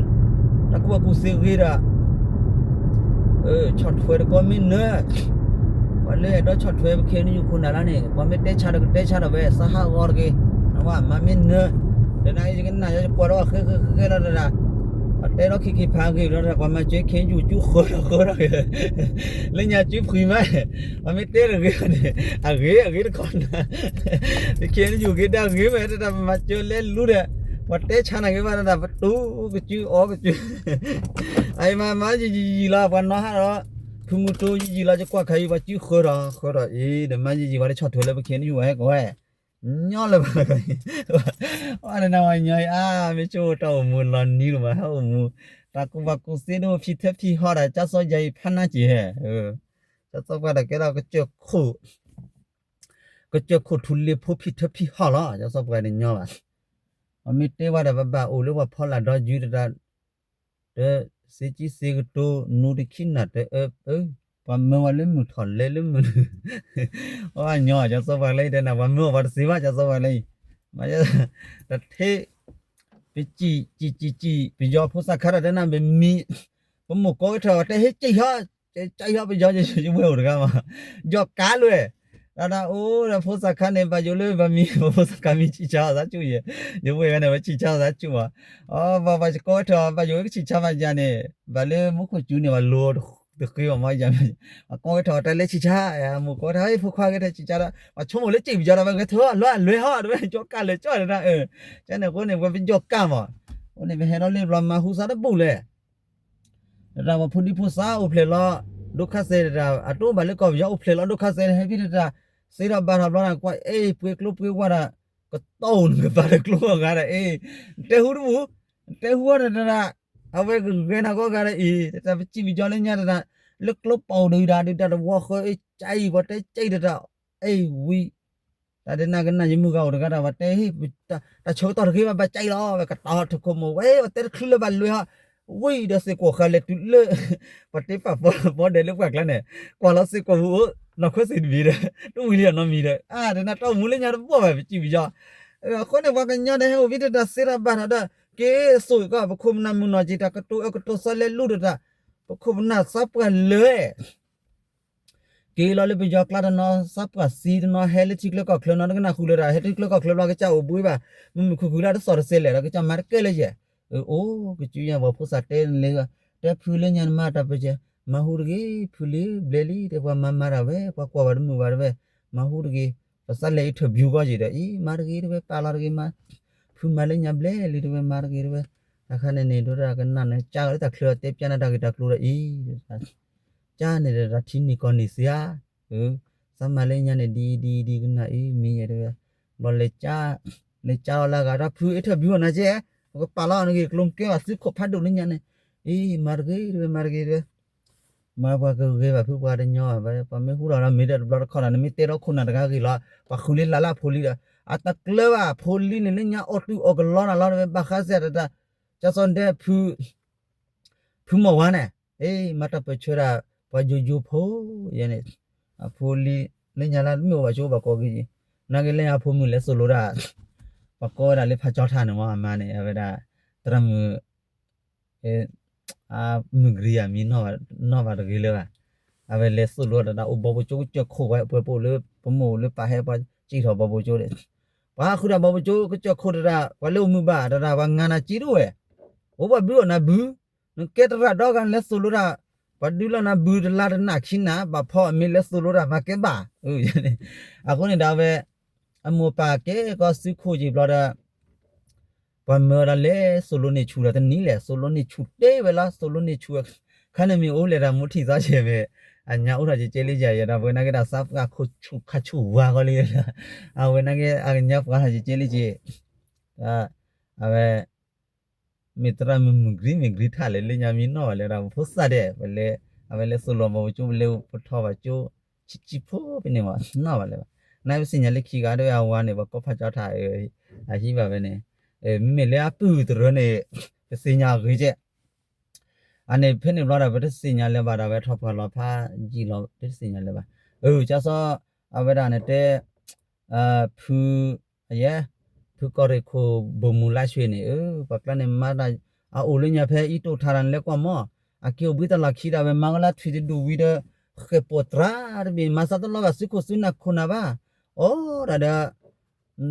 တၢ်ကူၣ်ဘၣ်ကူၣ်သ့ဂ့ၤဒီး ဆီၣ်ထွဲတကီမ့ၢ်နၢၤ, ပှၤလၢအဲၣ်ဒိးဆီၣ်ထွဲ ပ ခ့ၣ်အဲၣ်ယူၣ် ခိၣ်နၢ်လၢန့ၣ် ပှၤမ့ၢ်တဲဆါဒီးကတဲဆါဒီးဝဲ သးဟးဂီၤတဂ့ၤ, နဝဲမၤမ့ၢ်နၢၤ, ဒီးနယကနၣ်ယကွၢ်ဒီးဃဲဃဲဃဲလီၤတဒၣ်, ပှၤတဲဒီးခံခံဖးဂ့ၤလီၤတဒၣ် ပှၤမၤစၢၤ ခ့ၣ်အဲၣ်ယူၣ် ကၠူဃၢၤဒီးဃၢၤဒီးဂ့ၤ, လၢညါကၠူဖှံမး, ပှၤမ့ၢ်တဲတဂ့ၤန့ၣ် အဂ့ၤအဂ့ၤတခီနၤ, ပ ခ့ၣ်အဲၣ်ယူၣ် ဂ့ၤဒၣ်ဂ့ၤဝဲတဒၣ် ပမၤစၢၤလဲၤလူၤဒီး, ပှၤတဲဆါနၤဂ့ၤဘၣ်တဒၣ် ပတူၢ်ကၠူအီကၠူ အအံၤမၤမၤယံာ်ယံာ်လီၤ ပှၤနီၢ်ဟးဒီး, ဖုမူတူယံာ်ယံာ်လီၤ ယကွၢ်ခါအံၤ ပှၤကၠူဃၢၤဒီးဃၢၤဒီးအံၤ ဒီးမၤယံာ်ယံာ် ပှၤတဆီၣ်ထွဲလၢပ ခ့ၣ်အဲၣ်ယူၣ် ဝဲကဝဲ, ညီလၢၤဘၣ်လၢၤ, အီၤနဝဲညီအံၤ အါ မ့ၢ်ဆိတၢ်အိၣ်မူလီၤနံၤလၢၤဘၣ် ဟဲအိၣ်မူ, တၢ်ကူၣ်ဘၣ်ကူၣ်သ့ဒိၣ် ဖံးထၢဖံးဟီၣ်ဒီး ကၠီစီယၤအံၤဖးနါက့ၤဟဲ, ကၠီစီပှၤဒီးကဲထီၣ် ကစၢၢ်ခိၣ်ထူလ့ၤဖိ ဖံးထၢဖံးဟီၣ်လီၤ ကၠီစီပှၤတညီဘၣ်, ပမ့ၢ်တဲဝဲဒီး ပဘၣ်အိၣ်လၢပှၤဖီလာ်ဒီယုၢ်တဒၣ်, တ စ့ကံစ့ကတိၤ နူတခံနၢ်တအၢ, ပှၤမၢဝဲလၢမုၢ်ထီၣ်လဲၤလၢမုၢ်, အီၤညီ ကၠီစီပှၤလၢအံၤတဲနၤ ပှၤမၢအီၤပှၤတသ့ဘၣ် ကၠီစီပှၤလၢအံၤ, တထ့, ပစံၣ်စံၣ်စံၣ်စံၣ် ပယီၤဖိသၣ်ခါဒီးတဲနၤ ပမံၤ, ပမိၢ်ကိးဝဲထီၣ် ပတဲဟ့ၣ်စံၣ်ဟီၣ်, စံၣ်ဟီၣ်ပယီၤ ယဝဲၢ်အိၣ်တဂၤမး, ယီၤကါလွဲၢ်, တၢ်ဒၣ်အိၣ်ဒီးဖိသၣ်ခါန့ၣ် ဘၣ်ယိၣ်လၢပမံၤ ပဖိသၣ်ခါမံၤဆံၣ်ဆါအီၤသးဆူၣ်ယဲၢ်, ယဝဲၢ်ဂၤန့ၣ် ဝဲဆံၣ်ဆါအီၤသးဆူၣ်ဘၣ်, အီၤ ပှၤပှၤကိးဝဲထီၣ် ဘၣ်ယိၣ်ဝဲကဆံၣ်ဆါမးယၤန့ၣ်, ဘၣ်လၢမူခိၣ်စူၤန့ၣ် ပှၤလိၤတဃ့ဘၣ်မးယၤ, ပှၤကိးဝဲထီၣ်တၢ်လဲၤဆံၣ်ဆါ, မိၢ်ကိးဝဲထီၣ် ဟဲဖိခွါဂဲၤထီၣ်ဆံၣ်ဆါဒီး ပှၤဆိကမိၣ်လၢစံၣ်ပယီၤဒီး ပှၤဂဲၤထၢၣ်လီၤအလွဲၢ်ဟီၣ် တဝဲ ယီၤကါလွဲၢ်ကၠီၣ်တဒၣ်, ကန့ၣ်အဃိန့ၣ် ပှၤပယီၤကါမး, အဃိန့ၣ် ပဟဲဒီးလၢပျီမၤဟူသးတဘူၣ်လဲၣ် တၢ်ပှၤဖိဒံဖိသၣ်အိၣ်ဖျဲၣ်လီၤ, ဒိခါစဲးတဒၣ် အတအိၣ်ဘၣ်လၢကီၢ်ပယီၤအိၣ်ဖျဲၣ်လီၤ ဒိခါစဲး ဟဲဖံးတဒၣ်, စ့ထီၣ်ဘၣ်ထီၣ်ဘျီန့ၣ် ကွၢ်အ့ၣ် ပှ့ၤကျိပှ့ၤဝါဒီး, ကတီၢ်အိၣ်နကပၤဒီးကျိဂၤဒီးအ့ၣ်, တဲဟူတဘူၣ်, တဲဟူဝဲဒီးတဒၣ်, အဝဲကဂဲၤနၤကိးဂၤဒီးအံၤ တၢ်ပစံၣ်ပယီၤလၢညါတဒၣ်, လၢကျိပာ်အိၣ်ဒုးဒၣ်ဒုးတၢ်တဝီဃၢအ့ၣ် ကၠအံၤ ပှၤတဲကၠအံၤတဒၣ်, အ့ၣ်ဝံၤ တၢ်ဒုးနၤကနၣ်ယမုၢ်ဂၤအိၣ်တဂၤဒီး ပှၤတဲဟ့ၣ်, တၢ်ဆၢကတီၢ်တဂ့ၤဘၣ် ဘၣ်ကၠအံၤလီၤ ဝဲကတီၤထီၣ်ထီၣ်ခိၣ်မိၢ်ဝဲ ပှၤတဲတချုးလၢဘၣ်လွဲၢ်ဟီၣ်, ဝံၤဒီးစ့ၢ်ကီးဃာ်လဲၤတုၤလၢ, ပှၤတဲပာ်ဖီမီဒဲးလၢပှၢ်ကျါန့ၣ်, ကွၢ်လီၤစ့ၢ်ကီးပူၤအိၣ် နီၢ်ခွဲးစံးတဘ့ၣ်ဒီး, တဝံၤလံအနီတမံၤဒီး အါ တနၢ်တၢ်အိၣ်မူလၢညါတဘၣ်ဘၣ် ပစံၣ်ပယီၤ, အဃိန့ၣ် ပှၤကညီဒီးဟဲအိၣ်ဖံးတဒၣ် စ့ထီၣ်ဘၣ်ထီၣ်ဒီး က့ၤစိာ်ကီး ပခိၣ်ပနၢ်မုၢ်နီၢ်က့ၤ တၢ်ကတိၤအၢကတိၤသီလဲၤလူၤဒီးတၢ် ပခိၣ်ပနၢ်သးပှၢ်လၢ က့ၤလီၤလၢပယီၤကျါတနီၤ သးပှၢ်သံတနီၤ ဟဲလၢထံချၢကီၢ်ချၢနီၤ တကနၣ်ဃုာ်လၢတၢ် ဟဲထံချၢကီၢ်ချၢဘျီ ကစၢ်အိၣ်ဘှံးဘၣ် မုာ်မုာ်ခုၣ်ခုၣ်လၢတသီၣ်တစဲးလဲၣ်ဒီး ကစၢ်မၤတကဲလၢယဲၢ် အိၣ် ကစူညါပှၤဖိသၣ်တဲလၢ တဲဖုလၢညါနမၤတၢ်ပၢၢ်ဆၢ မၤဟူတဂ့ၤ ဖုလံ ဘျဲလံ တဲပှၤမၤမၤတၢ်ဝဲ ပှၤကွၢ်ဘၣ်တမုာ်ဘၣ်တဝဲ မၤဟူတဂ့ၤ ပသးလဲၤ interview ကီၢ်က့ၤဒီး အံၤ မၤတဂ့ၤတဝဲ ပာ်လီၤတဂ့ၤမၤ ဖုမၤလၢညါဘျဲလံ တဝဲမၤတဂ့ၤတဝဲ တၢ်ခါန့ၣ်န့ၣ် ဒိတၢ်ကနၣ်န့ၣ် ကၢ်လၢတၢ်ချၢတဲပျၢ်နၤတၢ်ဂ့ၢ်တၢ်ကျိၤဒီးအံၤ ကၢ်န့ၣ်ဒီးတၢ်ထံနံၤကီၢ်နံၤသ့ဧါ သးမၤလၢညါန့ၣ်ဒ်အံၤဒ်အံၤဒ်ကနၣ်အံၤ မံၤယဲၢ်တဝဲ ဘျီလဲၤကၢ်လီၤလၢအဂၤ တၢ်ဖု interview နၤကဲ ပကပာ်လီၤအီၤန့ၣ်ဂ့ၤ ကျိၤကဲဘၣ်သုခိၣ်ဖးဒိၣ်လၢညါန့ၣ် အံၤ မၤတဂ့ၤတဝဲ မၤတဂ့ၤတဝဲ မၤပှၤကဂ့ၤဘၣ်ဖုပှၤတညီဘၣ် ပှၤမ့ၢ်ဟူထီၣ်ဒီးမ့ၢ်ဒီးတဘျီတခီၣ်ဒီး နမ့ၢ်တဲထီၣ်ခိၣ်နၢ်တဂၤဂ့ၤလီၤ ပှၤဃုလၢလၢ်လၢဖိလံဒီး အတကျၢၤဘၣ် ဖိလံန့ၣ်လၢညါအီၣ်တုာ်အီၣ်ကလီတၢ်လီၤတဝဲ ဘၣ်ဃးစၢ်တၢ် ကၢ်စီၤဒဲ ဖုမီၢ်ဝါန့ၣ် အ့ မၤတၢ်ပၢၢ်ဆၢဒၣ် ပှၤယိယိဖိယဲန့ၣ် အဖိလံ လၢညါလၢမ့ၢ်အိၣ်ဘၣ်ကၠိဘၣ်ကိးဂ့ၤ နာ်က့လၢညါအဖိမုၣ်လဲၤသိၣ်လိတၢ် ပှၤကိးဝဲဒၣ်လၢဖးကၠီထၣ်န့ၣ်မ့ၢ်အမါန့ၣ် အဝဲဒၣ် သရၣ်မုၣ် မုၢ်ဂရံၤဧါ မံၤနီၢ်ဘၣ်တဂ့ၤလၢၤဘၣ် အဝဲလဲၤသိၣ်လိတၢ် အိၣ်ဘီဖိကၠိကစၢၢ်ခိၣ်ဝဲ ပှဲၤပိာ်လၢ ပမိၢ်လၢပၢ်ဟဲပှၤစံၣ်ထီၣ်ဘီဖိကၠိဒီး ပှၤဟးဃုတၢ်ဘီဖိကၠိကစၢၢ်ခိၣ်တဒၣ် ပှၤလၢအိၣ်မုာ်ဘၣ်တဒၣ် ပှၤငါနၤကံဒိၣ်ဝဲ အိၣ်ပှၤဘုအီၣ်နၤဘု နကဲသရၣ်ဒီဂၤလဲၤသိၣ်လိတၢ် ပှၤဒုးလီၤနၤဘုတလါတနၢ်ခံနၢ် ဘၣ်ဖီအီၣ်မ့ၢ်လဲၤသိၣ်လိတၢ် မၤကဲဘၣ် အဃိန့ၣ်ဒီးအဝဲ အမိၢ်ပၢ်ကဲကီးသုးခိၣ်ယံာ်ဘျီဒီး ပှၤမၢဒီးလဲၤသိၣ်လိန့ၢ်ဆူၣ်ဒီးတနံၤလဲၣ် သိၣ်လိန့ၢ်ဆူၣ်တဲဝဲလီၤ သိၣ်လိန့ၢ်ဆူၣ် ခါန့ၣ်မ့ၢ်အိၣ်လဲၤတၢ်မူထံၣ်သီဆဲးမ့ၢ် အညါအိၣ်ထီၣ်ကကဲလံကဲ ယဲဒီး အဝဲနာ်က့ဒီးသးပှၢ်ခိၣ်ဆူၣ်ခါဆူၣ်ဝါဂီလံ အဝဲနာ်က့ အကညီပှၤထီၣ်ကကဲလံကဲ အဝဲ မ့ၢ်သရၣ်မုၣ်မုၢ်ဂရံၤမ့ၢ်ဂရံၤထၣ်လဲၣ် လၢညါမံၤနီၢ်ဘၣ်လၢၤဒီး ဖိသၣ်ဒဲး ပလဲၤ အဝဲလဲၤသိၣ်လိဘီဖိကၠိ ပလဲၤပထီၣ်ဘၣ်ကၠိ ဆံးဆံးဖိဖဲန့ၣ်မ့ၢ်နီၢ်ဘၣ်လၢၤဘၣ် နာ်ပသ့ၣ်ညါလၢခံဂၤဒီးအဝၤန့ၣ် ပှၤကိးဖးကၠီထၣ် အဟံးဘၣ်ဝဲန့ၣ် မ့မ့ၢ်လၢအပုၢ်တရၢန့ၣ် ပသ့ၣ်ညါအဂ့ၤကဲ အန့ၣ်ဖဲန့ၣ်ဘျီဒီး ပတသ့ၣ်ညါလၢၤဘၣ်ဒီး အဝဲထီၣ်ပှၤလီၤဖးယံာ်လီၤ ပတသ့ၣ်ညါလၢၤဘၣ် အကၢ်စီၤ အဝဲဒၣ်န့ၣ်တဲ ဖု အယဲ ဖုကီၢ်ရ့ၣ်ခိၣ်ဘိၣ်မူလါဆွ့ၣ်န့ၣ် အၢ ပှၤကျါန့ၣ်မၤတၢ် အအိၣ်လၢညါဖဲအံၤတိၢ်ထါတၢ်န့ၣ်လဲၤကွၢ်မီၢ် အက့ၤအိၣ်ဘှံးတၢ်လီၢ်ခံဒီး အဝဲမၤဝဲလၢထွံၣ်တဒူၣ်ဝံၤဒီး ဃဲၢ်ပိာ်တြၢ်တဘ့ၣ် မၤသးတလီၤဂာ်သုးခိၣ်သုးနၢ်ခိၣ်နၢ်ဘၣ် အိၣ်ဒၣ်ဒီး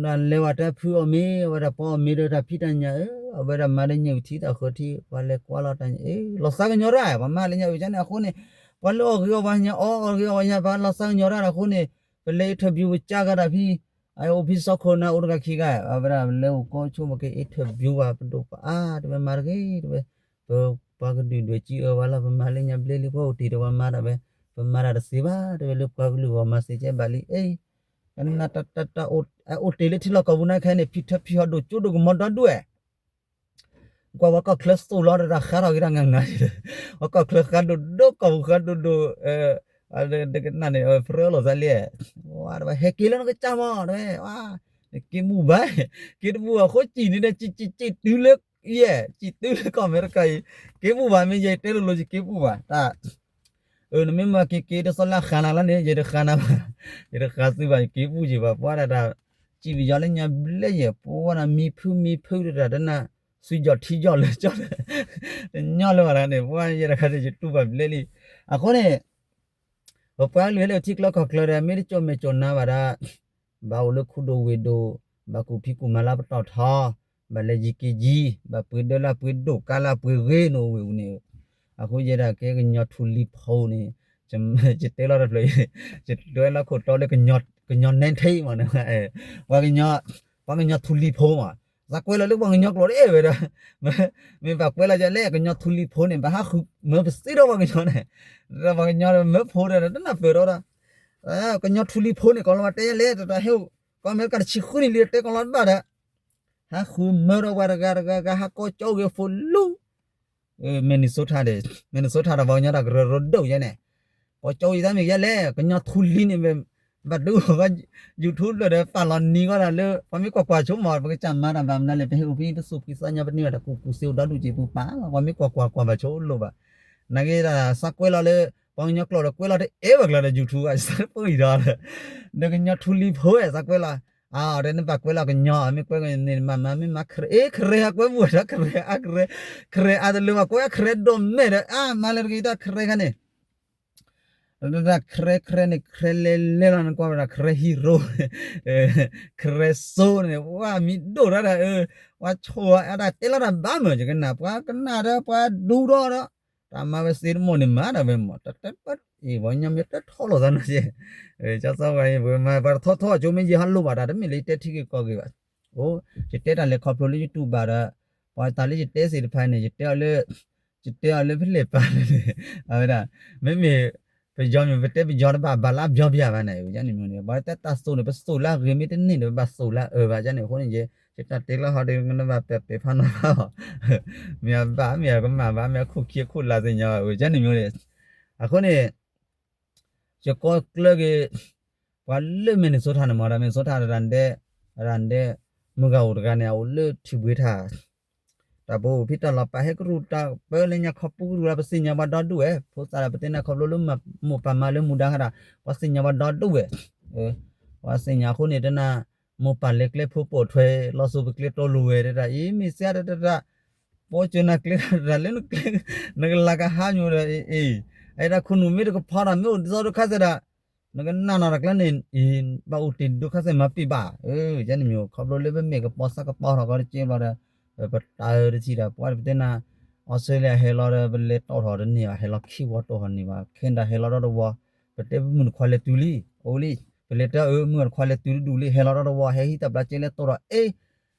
နလဲၤဝဲတၢ်ဖုအီၣ်မ့ၤ အဝဲဒၣ်ပှၤအီၣ်မ့ၤဒီးတၢ်ဖံးတၢ်ညၣ်ဧၢ အဝဲဒၣ်မၤဒီးညၣ်အုၣ်ထံတၢ်ဃၢၤထံ ပှၤလဲၤကွၢ်လီၤတၢ်ညၣ်အၢ လီၤသးကညီၤတၢ် ပှၤမၤလၢညၣ်အုၣ်ကန့ၣ်အဃိန့ၣ် ပှၤလၢအီၣ်ဂ့ၤအီၣ်ဝါညါ အီၣ်အီၣ်ဂ့ၤအီၣ်ဝါညါ ပှၤလီၤသးကညီၤတၢ်အဃိန့ၣ် ပလဲၤ interview ပကၢ်ဂၤတၢ်ဖံ အအိၣ်ဖံစီခိၣ်နၢ်အိၣ်တဂၤခံဂၤ အဝဲဒၣ်လဲၤအိၣ်ကီၢ်ဆိ ပက interview ဝဲ ပဒိၣ်ပအါ တဝဲမၤတဂ့ၤ တဝဲ ပပှၤကဒုၣ်ဒွဲၣ်စံးအၢဝဲလီၤ ပမၤလၢညါဘျဲလံ ပှၤအိၣ်တ့ၢ်ဒီးပှၤမၤတၢ်ဝဲ ပမၤတၢ်တသ့ဘၣ် တဝဲလၢပှၤကလုာ်ဂီၢ်မၤစ့ၢ်ကီးဘၣ်လံ အ့ ကနၣ်တၢ်တၢ်တၢ် အိၣ်တ့ၢ်လၢထံလီၢ်ကီၢ်ပူၤနာ်ခဲအံၤန့ၣ် ဖံးထၢဖံးဟီၣ်ဒိၣ်ကၠိဒိၣ်ကမီၤဒီဒူၣ်ဝဲ ကွၢ်ဝဲကီၢ်ချၢသိၣ်လီၤတၢ် ဃးထီၣ်က့ၤတၢ်ငါငါ ဝဲကီၢ်ချၢဃးဒိၣ်ဒိၣ်ကီၢ်ပူၤဃးဒိၣ်ဒိၣ် ကနၣ်န့ၣ် ဖရၢလိာ်သးလံ ဝဲတဝဲဟဲက့ၤလၢနကစၢ်မီၢ် တဝဲ နက့ၤဘူၣ်ဘၣ် က့ၤတဘူၣ်အဃိစံၣ်န့ၣ်ဒီး စံၣ်စံၣ်တုၤလၢယဲၢ် စံၣ်တုၤလၢကီၢ်အမဲရကၤအံၤ က့ၤဘူၣ်ဘၣ် မ့ၢ်ယဲတဲလိၤလိၤ ယက့ၤဘူၣ်ဘၣ် တၢ် အၢ နမ့ၢ်မၤက့ၤက့ၤတသီလၢအဃၣ်နၤလီၤန့ၣ် ယတဃၣ်နၤဘၣ် ယတဃၣ်သုဘၣ် ယက့ၤဘူၣ်ယံၤဘၣ် ပှၤဒၣ်တၢ် စံးပယီၤလၢညါဘျဲယဲၢ် ပှၤဒၣ်မံဖုမံဖုတၢ်တနၢ် သွံၣ်ကၠီၣ်ထံကၠီၣ်လၢကၠီၣ် တညီလၢၤဘၣ်တဂၤန့ၣ် ပှၤယဲၢ်တခါဒီးယတူၢ်ဘၣ်ဘျဲလံ အဃိန့ၣ် ပပှၤကလုာ်ဟဲလၢထံကျၢကီၢ်ချၢဒီး မ့ၢ်တကၠိမဲာ်ကၠိနါဘၣ်ဒီး ဘၣ်အိၣ်လၢခူဒိၣ်ဝ့ၢ်ဒိၣ် ဘၣ်ကူၣ်ဖံးကူၣ်မၤလၢပတီၢ်ထီ ဘၣ်လဲၤယံၤက့ၤယံၤ ဘၣ်ပှ့ၤဒၢလၢပှ့ၤဒိၣ်ကါလၢပှ့ၤဂ့ၤ နအိၣ်ဝ့ၢ်အူန့ၣ် အဃိယဲဒၣ်ကဲကညီထူလံၤဖိန့ၣ် ယတဲလီၤတဖျၢၣ်အံၤ ယတဲလၢခိၣ်တီလၢ ကညီနဲထ့မး ပှၤကညီ ပှၤကညီထူလံၤဖိမး သးကွဲးလီၤလၢပှၤကညီကျိာ်တအဲၣ်ဝဲဒီး မ့ၢ်ဘၣ်ကွဲးလီၤယလဲၣ် ကညီထူလံၤဖိန့ၣ် ဘၣ်ဟးဃုမၢပသ့ဒီးပှၤကညီန့ၣ် ဒီးပှၤကညီမၢဖိဒီး တနၢ်ပၢၢ်ဒီး ကညီထူလံၤဖိန့ၣ် ကီၤလီၤဝါတဲယလဲၣ် တၢ်ဟဲအိၣ် ကီၢ်အမဲရကၤတဆံဃုနံၣ်လံ တဲကီၤလီၤတဘၣ်ဒီး ဟးဃုမၢဒီးပှၤတဂၤတဂၤဂၤ ဟးကီကၠိဂ့ၤဖိလူ Minnesota ဒီး Minnesota ဒီးပှၤကညီတၢ်ကရၢကရိဒိၣ်ယဲန့ၣ် ကီၢ်ကၠိအံၤတၢ်မ့ၢ်ယဲလဲၣ် ကညီထူလံၤန့ၣ် ဘၣ်ဒုး YouTube လၢာ်ဒီးပာ်လီၤနံၤဂီၢ်ဒၣ်လၢ ပှၤမ့ၢ်ကွၢ်ကွၢ်ဆိမး ပကစၢ်မၤတၢ်ဘၣ်မနုၤလဲၣ် ပဟဲအိၣ်ဖဲအံၤ ပသူၣ်ဖှံသးညီ ပန့ၢ်ဘၣ်တၢ်ကူၣ်ကူၣ်သ့အိၣ်ဒီဒူၣ်က့ၤပူၤပာ်လီၤ ပှၤမ့ၢ်ကွၢ်ကွၢ်ကွၢ်ဘၣ်ဆိလိၣ်ဘၣ် နာ်က့ဒၣ်သးကွဲးလီၤလၢ ပှၤကညီကျိာ်ဒီးကွဲးလီၤတအဲၣ်ဘၣ်ကျါဒီး YouTube ဘၣ် သးတပၢၢ်အံၤဒီး ဒီးကညီထူလံၤဖိသးကွဲးလီၤ အါအီၤဒီး နဘၣ်ကွဲးလီၤကညီ မ့ၢ်ကွဲးကညီန့ၣ် မၤမၤမ့ၢ်မၤခရဲး ခရဲးဟးကွဲးမုာ်ဝဲဒီး ခရဲးအါခရဲး ခရဲးအါတလၢဘၣ် ကွဲးခရဲးဒိၣ်မဲာ်ဒီး အါမၤလၢတဂ့ၤတၢ်ခရဲးခါန့ၣ် တၢ်ခရဲးခရဲးန့ၣ် ခရဲးလဲၤလဲၤလီၤ နကွၢ်ဝဲဒၣ် ခရဲးဟံးရိ ခရဲးစိန့ၣ် ဝဲမံၤဒိၣ်တၢ်ဒီး ဝဲဆိၣ်အါဒၣ် တဲလီၤတၢ်ဘၣ်မုာ် ယကနၣ် ပှၤကနၣ်ဒီး ပှၤဒူဒီးဒီး တၢ်မၤဝဲသ့တမီၢ်န့ၣ် မၤတၢ်ဝဲမီၢ် တၢ်တဲဘၣ် အံၤ ပှၤကညီမ့ၢ်တထီၣ်လိာ်သးနီၤက့ ကၠီစီဝဲအံၤ ပှၤမၤပှၤတထီထီၣ်ကၠိမ့ၢ်ယဲ ဟးလိၣ်ဘၣ်တၢ် တမ့ၢ်လၢယတဲထံဂ့ၢ်ကီၢ်ဂ့ၢ်ဘၣ် အိ ယတဲတၢ်လဲၤခီဖျိလၢယတူၢ်ဘၣ်ဒီး ပှၤတၢ်လၢယတဲသ့ၣ်တဖၣ်န့ၣ် ယတဲအီၤလၢ ယတဲအီၤလၢဖဲလဲၣ်ပာ်လၢန့ၣ် အဝဲဒၣ် မ့မ့ၢ် ပယီၤမ့ၢ်ပတဲပယီၤတဘၣ် ဘၣ်လၢအဘျီပယၤဘၣ်န့ၣ် ယန့ၣ်မ့ၢ်န့ၣ် ပှၤတၢ်တၢ်သိၣ်န့ၣ် ပသိၣ်လၢအဂ့ၤမ့ၢ်တန့ၢ်ဒီး ပဘၣ်သိၣ်လၢအအၢဘၣ် ယန့ၣ်အဃိန့ၣ် ယ ယတၢ်တဲကျၢဟီဒီး နဘၣ်ပဲာ်ပဲာ်ဖးနီၤဖးအီၤ မ့ၢ်အဘၣ် မ့ၢ်အကမၣ်ဘၣ် မ့ၢ်အခိၣ်ခံအခိၣ်လၢ်သ့ၣ်ညါဘၣ် ယန့ၣ်မ့ၢ်န့ၣ် အဃိန့ၣ် ယကိးကျၢက့ၤ ပှၤလၢ Minnesota န့ၣ်မ့ၢ်ဒီး Minnesota တၢ်ဒဲး တၢ်ဒဲး မုၢ်ဂၤအိၣ်တဂၤန့ၣ် အအိၣ်လၢထံၣ်ဘှ့ထါ တၢ်ပအိၣ်ဖံးတၢ်လီၤပာ်ဟဲကရူၢ်တၢ်ပၢလၢညါခီပူကရူၢ်လၢပသ့ၣ်ညါပှၤဒီဒူၣ်ဝဲ ဖိသၣ်ဒီးပတဲနၤခီဖျိလၢ မိၢ်ပၢ်မၤလၢမူဒါဃါတၢ် ပှၤသ့ၣ်ညါပှၤဒီဒူၣ်ဝဲ ပှၤသ့ၣ်ညါအဃိန့ၣ် တနၤ မိၢ်ပၢ်လဲၤကျဲဖိပိာ်ထွဲ လီၤစိၤပကျဲတီလိၤဝဲ တၢ်အံၤမ့ၢ်စ့ၢ်တၢ်တၢ် ပီစၢၤနၤကျဲတၢ်လၢနကျဲ နကလၤကဟါညိဒီး အ့ၣ် အတၢ်ခိၣ်နူာ်မ့ၢ်တကဖီဒီး မ့ၢ်အိၣ်ဒ်သိးဒိၣ်ခါစဲးဒီး နကနၣ်နီၤတၢ်ကျဲန့ၣ် အံၤ ဘၣ်အိၣ်တ့ၢ်ဒိၣ်ခါစဲးမၤပံာ်ဘၣ် ယန့ၣ်မ့ၢ် ခီဖျိလၢပမ့ၢ်ကပီၤစၢ်ကပီၤထီၣ်ကီးတက့ၢ်ဘျီဒီး ပတၢ်အၢတထံၣ်ဒီး ပှၤပတဲနၤ Australia ဟဲလီၤဒီး ပလဲၤတီၣ်ထီၣ်တန့ၢ်ဘၣ် ဟဲလီၤခံဝီတီၣ်ထီၣ်န့ၢ်ဘၣ် Canada ဟဲလီၤဒီးတဝီ ပတဲပမုၢ်တခွါလဲၤတုၤလံ အိၣ်လံ ပလဲၤတၢ်အၢ မုၢ်တခွါလဲၤတုၤတဒူၣ်လံ ဟဲလီၤဒီးတဝီ ဟဲဟံးတၢ်ဘျါကဲလဲၤတီၣ်ထီၣ် အ့ၣ်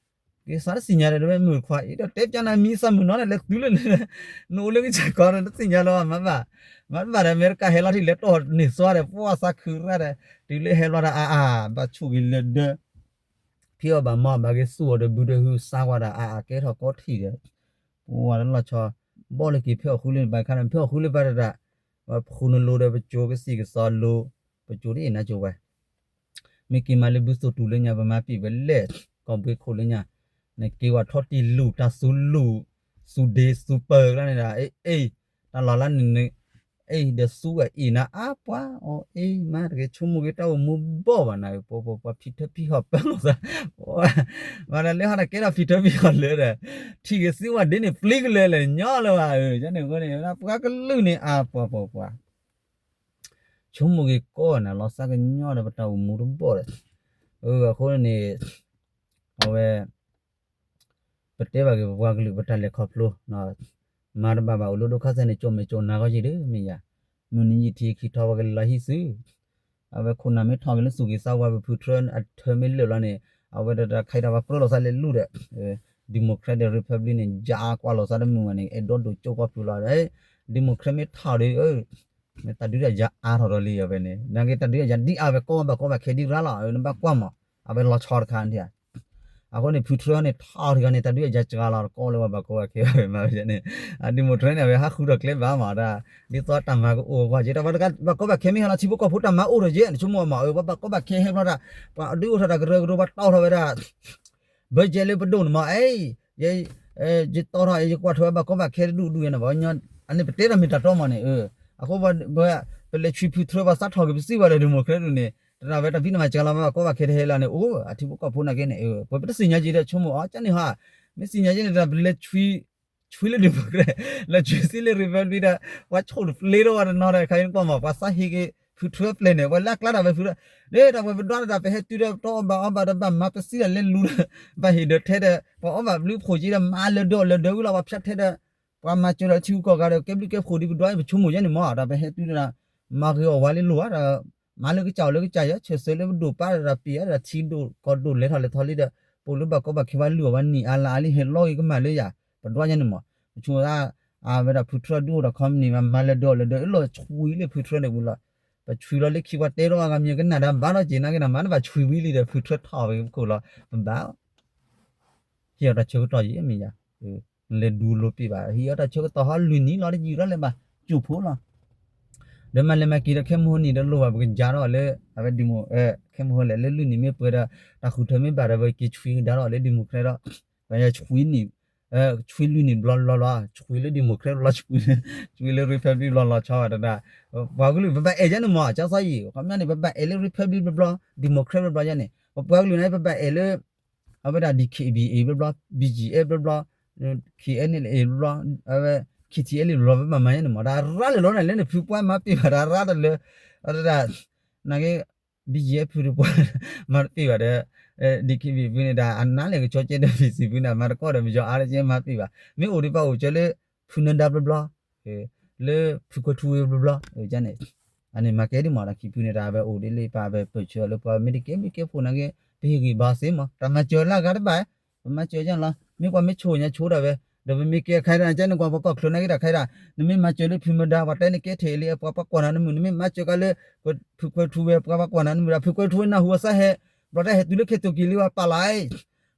က့ၤစးတသ့ၣ်ညါဒီး မုၢ်တခွါအံၤဒီး တဲပျါနၤမံၤသးမုၢ်နီၤဒီး လဲၤတုၤလၢ နအိၣ်လၢကစၢ်ကီးဒီး တသ့ၣ်ညါလီၤ မၤဘၣ် မၤတဘၣ်ဒီး အမဲရကၤဟဲလီၤထံၣ်လဲၤတီၣ်န့ၢ်သွါဒီး ပှၤသးခုရၣ်ဒီး တုၤလၢဟဲလီၤဒီး အါအါ ဘၣ်ဆိၣ်ဂ့ၤလၢဒၢ ဖံးအီၣ်ဘၣ်မၤအီၣ်ဘၣ်ဂ့ၤ သူၣ်အီၤဒီးဘုဒီးဟု စါကွၢ်ဒီး အါအါ ကဲထီၣ်ကီထံၣ်ဒီး ပဝဲလၢလီၤဆီ ဘီၣ်လၢက့ၤဖဲအီၣ်ဃုလၢန့ၣ် ဘၣ်ခါန့ၣ် ဖဲအီၣ်ဃုလၢပၢ်တဒၣ် ပဃုနလိၤဒီးပကၠိကစံၣ်ကစီလိၤ ပကၠိတအ့ၣ်နါကၠိဝဲ မ့ၢ်က့ၤမၤလၢဘုသိၣ်တူၤလၢညါ ပမၤပံာ်ဝဲလဲၣ် ကီၢ်ဘှ့ခိၣ်လၢညါ နက့ၤဝဲထီၣ်တံၢ်လူၢ် တၢ်သူလူၢ် သူဒ့သူပၢၤကျါန့ၣ်ဒီး အ့ၣ် တၢ်လီၢ်လၢန့ၣ် အ့ၣ် ဒီးသူဝဲအ့ၣ်နၤအါပှၤ အီၤအ့ၣ်မၤတဂ့ၤ ဆိကမိၣ်က့ၤတၢ်အိၣ်မူဘီၣ်ဘၣ်နၤ ပှၤဖံးထၢဖံးဟီၣ်ပၢလီၤသး မၤတၢ်လၢဟီၣ်တၢ်ကဲထီၣ်ဖံးထၢဖံးဟီၣ်လၢဒီး ထံၣ်က့ၤသံဝဲဒ်န့ၣ် ပျံၤကလဲာ်လဲၣ် ညီလၢၤဘၣ် ယန့ၣ်အဃိန့ၣ် ပှၤကလုာ်န့ၣ်အါပှၤပှၤပှၤ ဆိကမိၣ်က့ၤကီးနၤ လီၤသးကညီဒီး ပတၢ်အိၣ်မူတဘီၣ်ဒီး အဃိန့ၣ် အဝဲ ပတဲဘၣ်က့ၤပပှၤကလုာ် ပတၢ်လဲၤခီဖျိ မၤတဘၣ်ဘၣ် အိၣ်လၢဒိၣ်ခါစဲန့ၣ် ကၠိမဲာ်ကၠိနၤဂီၢ်ယံၤဒီး မ့ၢ်ယၤ မုၢ်နံၤယံာ်ထံခံထီ ပှၤကလဲၤလီၤဟံၣ်သု အဝဲခိၣ်နၢ်မ့ၢ်ထီၣ်က့ၤလၢသူၣ်က့ၤသးဝါ ပဖုထြၢအထၢမ့ၢ်လၢာ်လီၤန့ၣ် အဝဲဒၣ်တၢ်ခါအံၤတၢ်ပှၤပြၢလိာ်သးလဲၤလူၤဒီး Democrat ဒီး Republic န့ၣ် ယၤကွၢ်လိာ်သးတမုာ်ဘၣ်န့ၣ် အဲၣ်ဒိးဒိၣ်ကၠိကီၢ်ပူၤလီၤ Democrat မ့ၢ်ထီၣ်ဒီး မ့ၢ်တၢ်ဒုးတၢ်ယၤအါထီၣ်ဒီးလံအဝဲန့ၣ် နာ်က့တၢ်ဒုးတၢ်ယၤဒ်အါဝဲ ကီၢ်ဝဲဘၣ်ကီဘၣ်ခဲဒ်ရၤလီၤ နဘၣ်ကွၢ်မး အဝဲလီၤဆီတခါန့ၣ် အဃိန့ၣ် ဖုထြၢန့ၣ် ထီၣ်ထံၣ်ခါန့ၣ် တၢ်ဒုးတၢ်ယၤစှၤလီၤ ကီၢ်လၢပှၤဘၣ်ကီဘၣ်ခဲဘၣ်မးန့ၣ် Democrat န့ၣ် အဝဲဟးဃုထီၣ်ကျဲဘၣ်မးဒၣ် ဒ်သိးတၢ်မၤကအိၣ်ကွၢ်က့ တၢ်ဘၣ်ကီဘၣ်ခဲမ့ၢ်ဟဲလီၤ ထံဖိကီၢ်ဖိတၢ်မၤအိၣ်ထီၣ်က့ နဆိကမိၣ်မး ပှၤဘၣ်ကီဘၣ်ခဲဟဲဘျီတၢ် ပှၤဒုးအိၣ်ထီၣ်တၢ်ကရၢကရိ ပှၤတီၢ်ထီၣ်ဝဲဒၣ် budget လၢပဒိၣ်န့ၣ်မး အ့ ယတီၢ်ထီၣ် ယကွၢ်ထွဲဘၣ်ကီဘၣ်ခဲတဒူၣ်ဒူၣ်ယဲန့ၣ် ပှၤကညီ အန့ၣ်ပတဲတၢ်မ့ၢ်တၢ်တီမးန့ၣ် အဃိ ပလဲၤဆွံဖုထြၢ ပှၤသးထီၣ်က့ၤပစံးဝဲဒီး Democrat န့ၣ် တၢ်ဝဲတၢ်ဖံးတၢ်မၤစှၤလီၤ ဘၣ်ကီဘၣ်ခဲတဟဲလီၤန့ၣ် အိၣ် အထံဖိကီၢ်ဖိနာ်က့န့ၣ် ပှၤပတသ့ၣ်ညါက့ဒီးဆိကမိၣ်အီၤ ကန့ၣ်ဟီ မ့ၢ်သ့ၣ်ညါက့န့ၣ် တၢ်ပလဲၤဆွံ ဆွံလၢ Democrat လဲၤဆွံသံလၢ Republic ဒီး ပှၤဆိၣ်တပျ့ၤထီၣ်ဝဲတနီၤဒီး ခါအံၤနကွၢ်မး ပှၤသးဟ့က့ၤ ဖုထြၢပျဲၢ်န့ၣ် ပှၤလၢအကျါတၢ်ဝဲဖုထြၢ ဒ်တၢ်ဝဲပဒွးတၢ် ပဟဲတုၤဒီး ပတအီၣ်ဘၣ်အီဘၣ်ဒီး ဘၣ်မၤပစံးတၢ်လဲၤလူၤဒီး ဘၣ်ဟ့ၣ်ဒၢးထဲဒီး ပှၤအီၣ်ဘၣ်ဘျုးဖှိၣ်က့ၤဒီး မၤလၢာ်ဒၢးလၢာ်ဒၢးဝံၤလီၤ ပှၤဖၠးထဲဒီး ပှၤမၤစၢၤဒီးထံဂုၤကီၢ်ဂၤဒီး ကဲဘျုးကဲဖှိၣ်ဒ်ပဒွးအံၤ ပဆိကမိၣ်ယဲန့ၣ်မး တၢ်ပဟဲတုၤဒီး မၤဂ့ၤအီၣ်ဝဲလၢလိၤဧါဒီး မၤလၢကစၢ်အီၤလၢကစၢ်ယဲ ဆၢၣ်ဆၢလၢပဒိၣ်ပၢ်ဒီးပံာ်အါဒီးထံဒိၣ်ကီၢ်ဒိၣ်လဲၤထီၣ်လဲၤထီလံဒီး ပအိၣ်လၢဘၣ်ကီဘၣ်ခဲဘၣ်လုၢ်အီၣ်ဝဲနံၣ်အါလါအါလံ ဟဲလီၤဂ့ၤကမၣ်လၢယၤ ပဒွးယဲန့ၣ်မး ပဆိကမိၣ် အဝဲဒၣ်ဖုထြၢဒုးအိၣ်ဒီး company မၤလၢာ်ဒၢးလၢာ်ဒၢး အလီၤဆွံလၢဖုထြၢန့ၣ်ဝံၤလီၤ ပဆွံလီၤလၢခံပှၤတဲထီၣ်အဂၤမ့ၢ်ကနၣ်တၢ်ဘၣ်ထီၣ်က့ၤ နာ်က့နၤ မၤတဘၣ်ဆွံဝံၤလံဒီး ဖုထြၢထီၣ်ဝဲပခိၣ်လီၤ ပဘၣ် ဟ့ၣ်အီၤတၢ်ဆၢကတီၢ်ယံၤမ့ၢ်ယၤ လဲၤဒူလိၤပံးဘၣ် ဟ့ၣ်အီၤတၢ်ဆၢကတီၢ်ဟီလွံၢ်နံၣ်လီၤ တယံာ်ထီၣ်လၢၤဘၣ် ကၠိၣ်ဖိလီၤ ဒီးမၤလဲၤမၤက့ၤဒီး ခဲမုၢ်ဟိနံၤဒီးလိၣ်ဘၣ် ပကစၢ်ထီၣ်လၢ အဝဲဒံၣ်မိၣ် ခဲမုၢ်ဟိလဲၣ် လၢလွံၢ်နံၣ်မ့ၢ်ပှဲၤဒီး တၢ်ဃုထၢမ့ၢ်ဘၣ်ဒီး ပက့ၤဆွံကဒါထီၣ်လၢ Democrat ဒီး ပှၤယဆွံနံၣ် ဆွံလွံၢ်နံၣ်ဘျီလီၤလီၤ ဆွံလၢ Democrat ဘျီ ဆွံလၢ Republic ဘျီလီၤဆီဘၣ်တဒၣ် ပှၤကလုာ်ပဘၣ်အဲၣ်ယဲန့ၣ်မး ကၠီသီယံၤ ခီပညီန့ၣ် ပဘၣ်အဲၣ်လၢ Republic ဘျီဘျီ Democrat ဘျီဘျီယဲန့ၣ် ပပှၤကလုာ်န့ၣ် ပဘၣ်အဲၣ်လၢ အဝဲဒၣ် D K B A ဘျီဘျီ, B G F ဘျီဘျီ, K N L A ဘျီဘျီ, အဝဲ K T L A ဘျီဘျီ ပဘၣ်မၤညါန့ၣ်မး တၢ်ရၤလၢာ်လီၤန့ၣ် လၢန့ၣ်ဖုပှၢ်မၤပ့ၢ်ဘၣ် တၢ်ရၤတလၢာ်, အဝဲဒၣ် နာ်က့ B G F ဖုတပှၢ် မၤတပ့ၢ်ဘၣ်ဒီး D K B A ဖုန့ၣ် တၢ်အနါလဲၣ်ကဆီကဲဒီး P C ဖုန့ၣ် မၤတကီၢ်ဒီး မယီၤအါတကဲမၤတပ့ၢ်ဘၣ်. မ့ၢ်အိၣ်ဒံးပှၤအိၣ်ကၢလၢ ဖုနဒါဘျီဘျီ, လၢဖုကွဲၤထူဝ့ဘျီဘျီန့ၣ် အန့ၣ်မၤကဲဒံးမး တၢ်ခံဖုန့ၣ် တၢ်ဝဲအိၣ်ဒ်လံ ပှၤဝဲပၢၢ်ဆၢလၢပှၤမ့ၢ်တကဲဘျုးကဲဖှိၣ် နာ်က့ ပဟ့ၣ်ဂံၢ်ဘါစ့မး တၢ်မၤစၢၤလၢအဂၤတဘၣ်, ပမၤစၢၤကန့ၣ်လီၤ. မ့ၢ်ပှၤမ့ၢ်ဆိၣ်ညါဆိဒၣ်ဝဲ ဒီးပမ့ၢ်ကဲခါဒၣ်ကန့ၣ် ကွၢ်ပှၤကီၢ်ချၢနာ်က့တၢ်ခါဒၣ် နမ့ၢ်မၤစၢၤလၢဖုမဒါ ပှၤတဲနကဲထီၣ်အံၤလံ ပှၤပှၤကွၢ်နၤနမုၢ် နမ့ၢ်မၤစၢၤကါလၢ ဖုကွဲၤထူဝ့ ပှၤပှၤကွၢ်နၤနမုၢ်ဒီး ဖုကွဲၤထူဝ့နၢ်ဟူအစၢ်ဟဲ ဘျီတၢ်ဟဲတုၤလၢခ့တိၣ်က့ၤလံ ပှၤပာ်လီၤအံၤ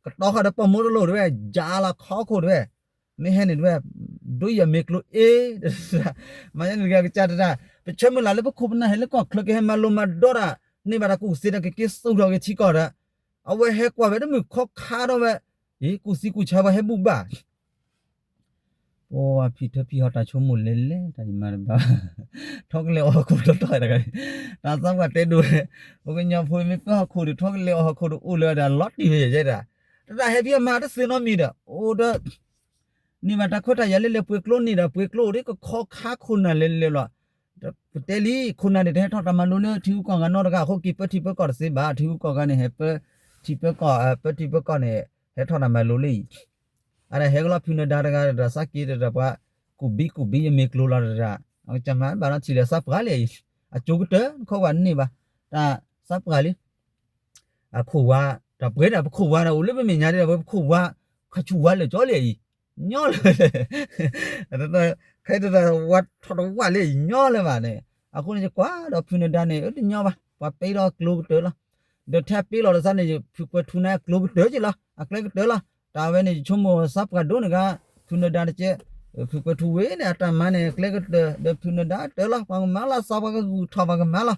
ကတီဃီဒီးပိာ်မူတလိၣ်တဝဲ ယၤလီၤခီခိၣ်တဝဲ မ့ၢ်ဟဲန့ၣ်တဝဲ ဒိယမ့ၢ်ကျိအ့ မၤညါန့ၣ်တဂၤကစၢ်တဒၣ် ပဆၢမုၢ်လၢ်လၢပခိၣ်ပနၢ်ဟဲလၢကီၢ်ချၢကဟဲမၤလိမၤဒိးတၢ် န့ၢ်ဘၣ်တၢ်ကူၣ်သ့ဒီး ကက့ၤစိာ်ထီၣ်က့ၤထံကီၢ်ဒီး အဝဲဟဲကွၢ်ဝဲတမုၢ်ခီခါဒီးဝဲ အံၤကူၣ်သံကူၣ်ဆါပှၤဟဲဘူၣ်ဘၣ် ပဖံးထၢဖံးဟီတၢ်ဆိကမိၣ်လဲၤလဲၤ တၢ်ယမၤတဘၣ် ထီကလဲၤအီၣ်ဟီၣ်ခိၣ်တီတီတဂၤန့ၣ် တၢ်သးပှၢ်တဲဒိၣ်ဝဲ ပှၤကညီဖိမ့ၢ်ပၢဟီၣ်ခိၣ်ဒီး ထီကလဲၤအီၣ်ဟီၣ်ခိၣ်ဒီးအိၣ်လၢၤဒီးလီၤတံၢ်ဝဲယဲဒၣ် တၢ်တၢ်ဟဲဖံးအမၤတသ့နီတမံၤဒီး အိၣ်ဒီး န့ၢ်ဘၣ်တၢ်ခွဲးတၢ်ယာ်လၢလဲၤပှ့ၤကျိန့ၣ်ဒီး ပှ့ၤကျိအိၣ်ဒ်ကခီခါခိၣ်နၢ်လဲၤလဲၤလီၤ ပတဲလံ ခိၣ်နၢ်န့ၣ် တဟဲထီၣ်တၢ်မၤလိလၢထံဂုၤကီၢ်ဂၤနီတဂၤအဃိ က့ၤပၢထံပၢကီၢ်တသ့ဘၣ် ထံဂုၤကီၢ်ဂၤန့ၣ် ဟဲပၢထံပၢကီၢ် ပၢထံပၢကီၢ်န့ၣ် ဟဲထီၣ်တၢ်မၤလိလၢအံၤ အတၢ်ဟဲကလီၤဖုနဒါတဂၤဒီး စးက့ၤဒီးပှၤ ကူးဘံကူးဘံယမ့ၢ်ကျိလီၤတဒၣ် ကမၤဘၣ်နီထံၣ်လၢစးပှၤလံအံၤ အကၠိကတၢၢ် နခီပှၤန့ၢ်ဘၣ် တၢ်စးပှၤလံ အခိၣ်ဝါ တၢ်ပှဲၤဒၣ်ပခိၣ်ဝါဒီး အိၣ်လၢပမဲာ်ညါဒ်ဒီး ပခိၣ်ဝါ ခါဆူၣ်ဝါလၢာ်ကၠီလံအံၤ ညီလၢ ခဲတဝါထီၣ်တဝါလၢအံၤ ညီလၢၤဘၣ်န့ၣ် အဃိန့ၣ် ယကွၢ်ဒီးဖုနဒါန့ၣ် အတညီဘၣ် ပှၤပ့ၤဒီးကျိကတၢၢ်လီၤ ဒီးထဲအပ့ၤလီၤတစၢ်န့ၣ် ဖုကွဲၤထူန့ၣ် အကျိကတၢၢ်က့လီၤ အကျဲကတၢၢ်လီၤ တၢ်ဝဲန့ၣ် ယဆိကမိၣ်စးပှၤဒိၣ်န့ၣ်ဂၤ ဖုနဒါတကဲ ဖုကွဲၤထူဝ့န့ၣ် အတၢ်မၤန့ၣ် အကျဲကတၢၢ် ဒီးဖုနဒါကတၢၢ်လီၤ ပှၤကမၤလီၤ စးပှၤကဂုာ်ထီၣ်ပှၤကမၤလီၤ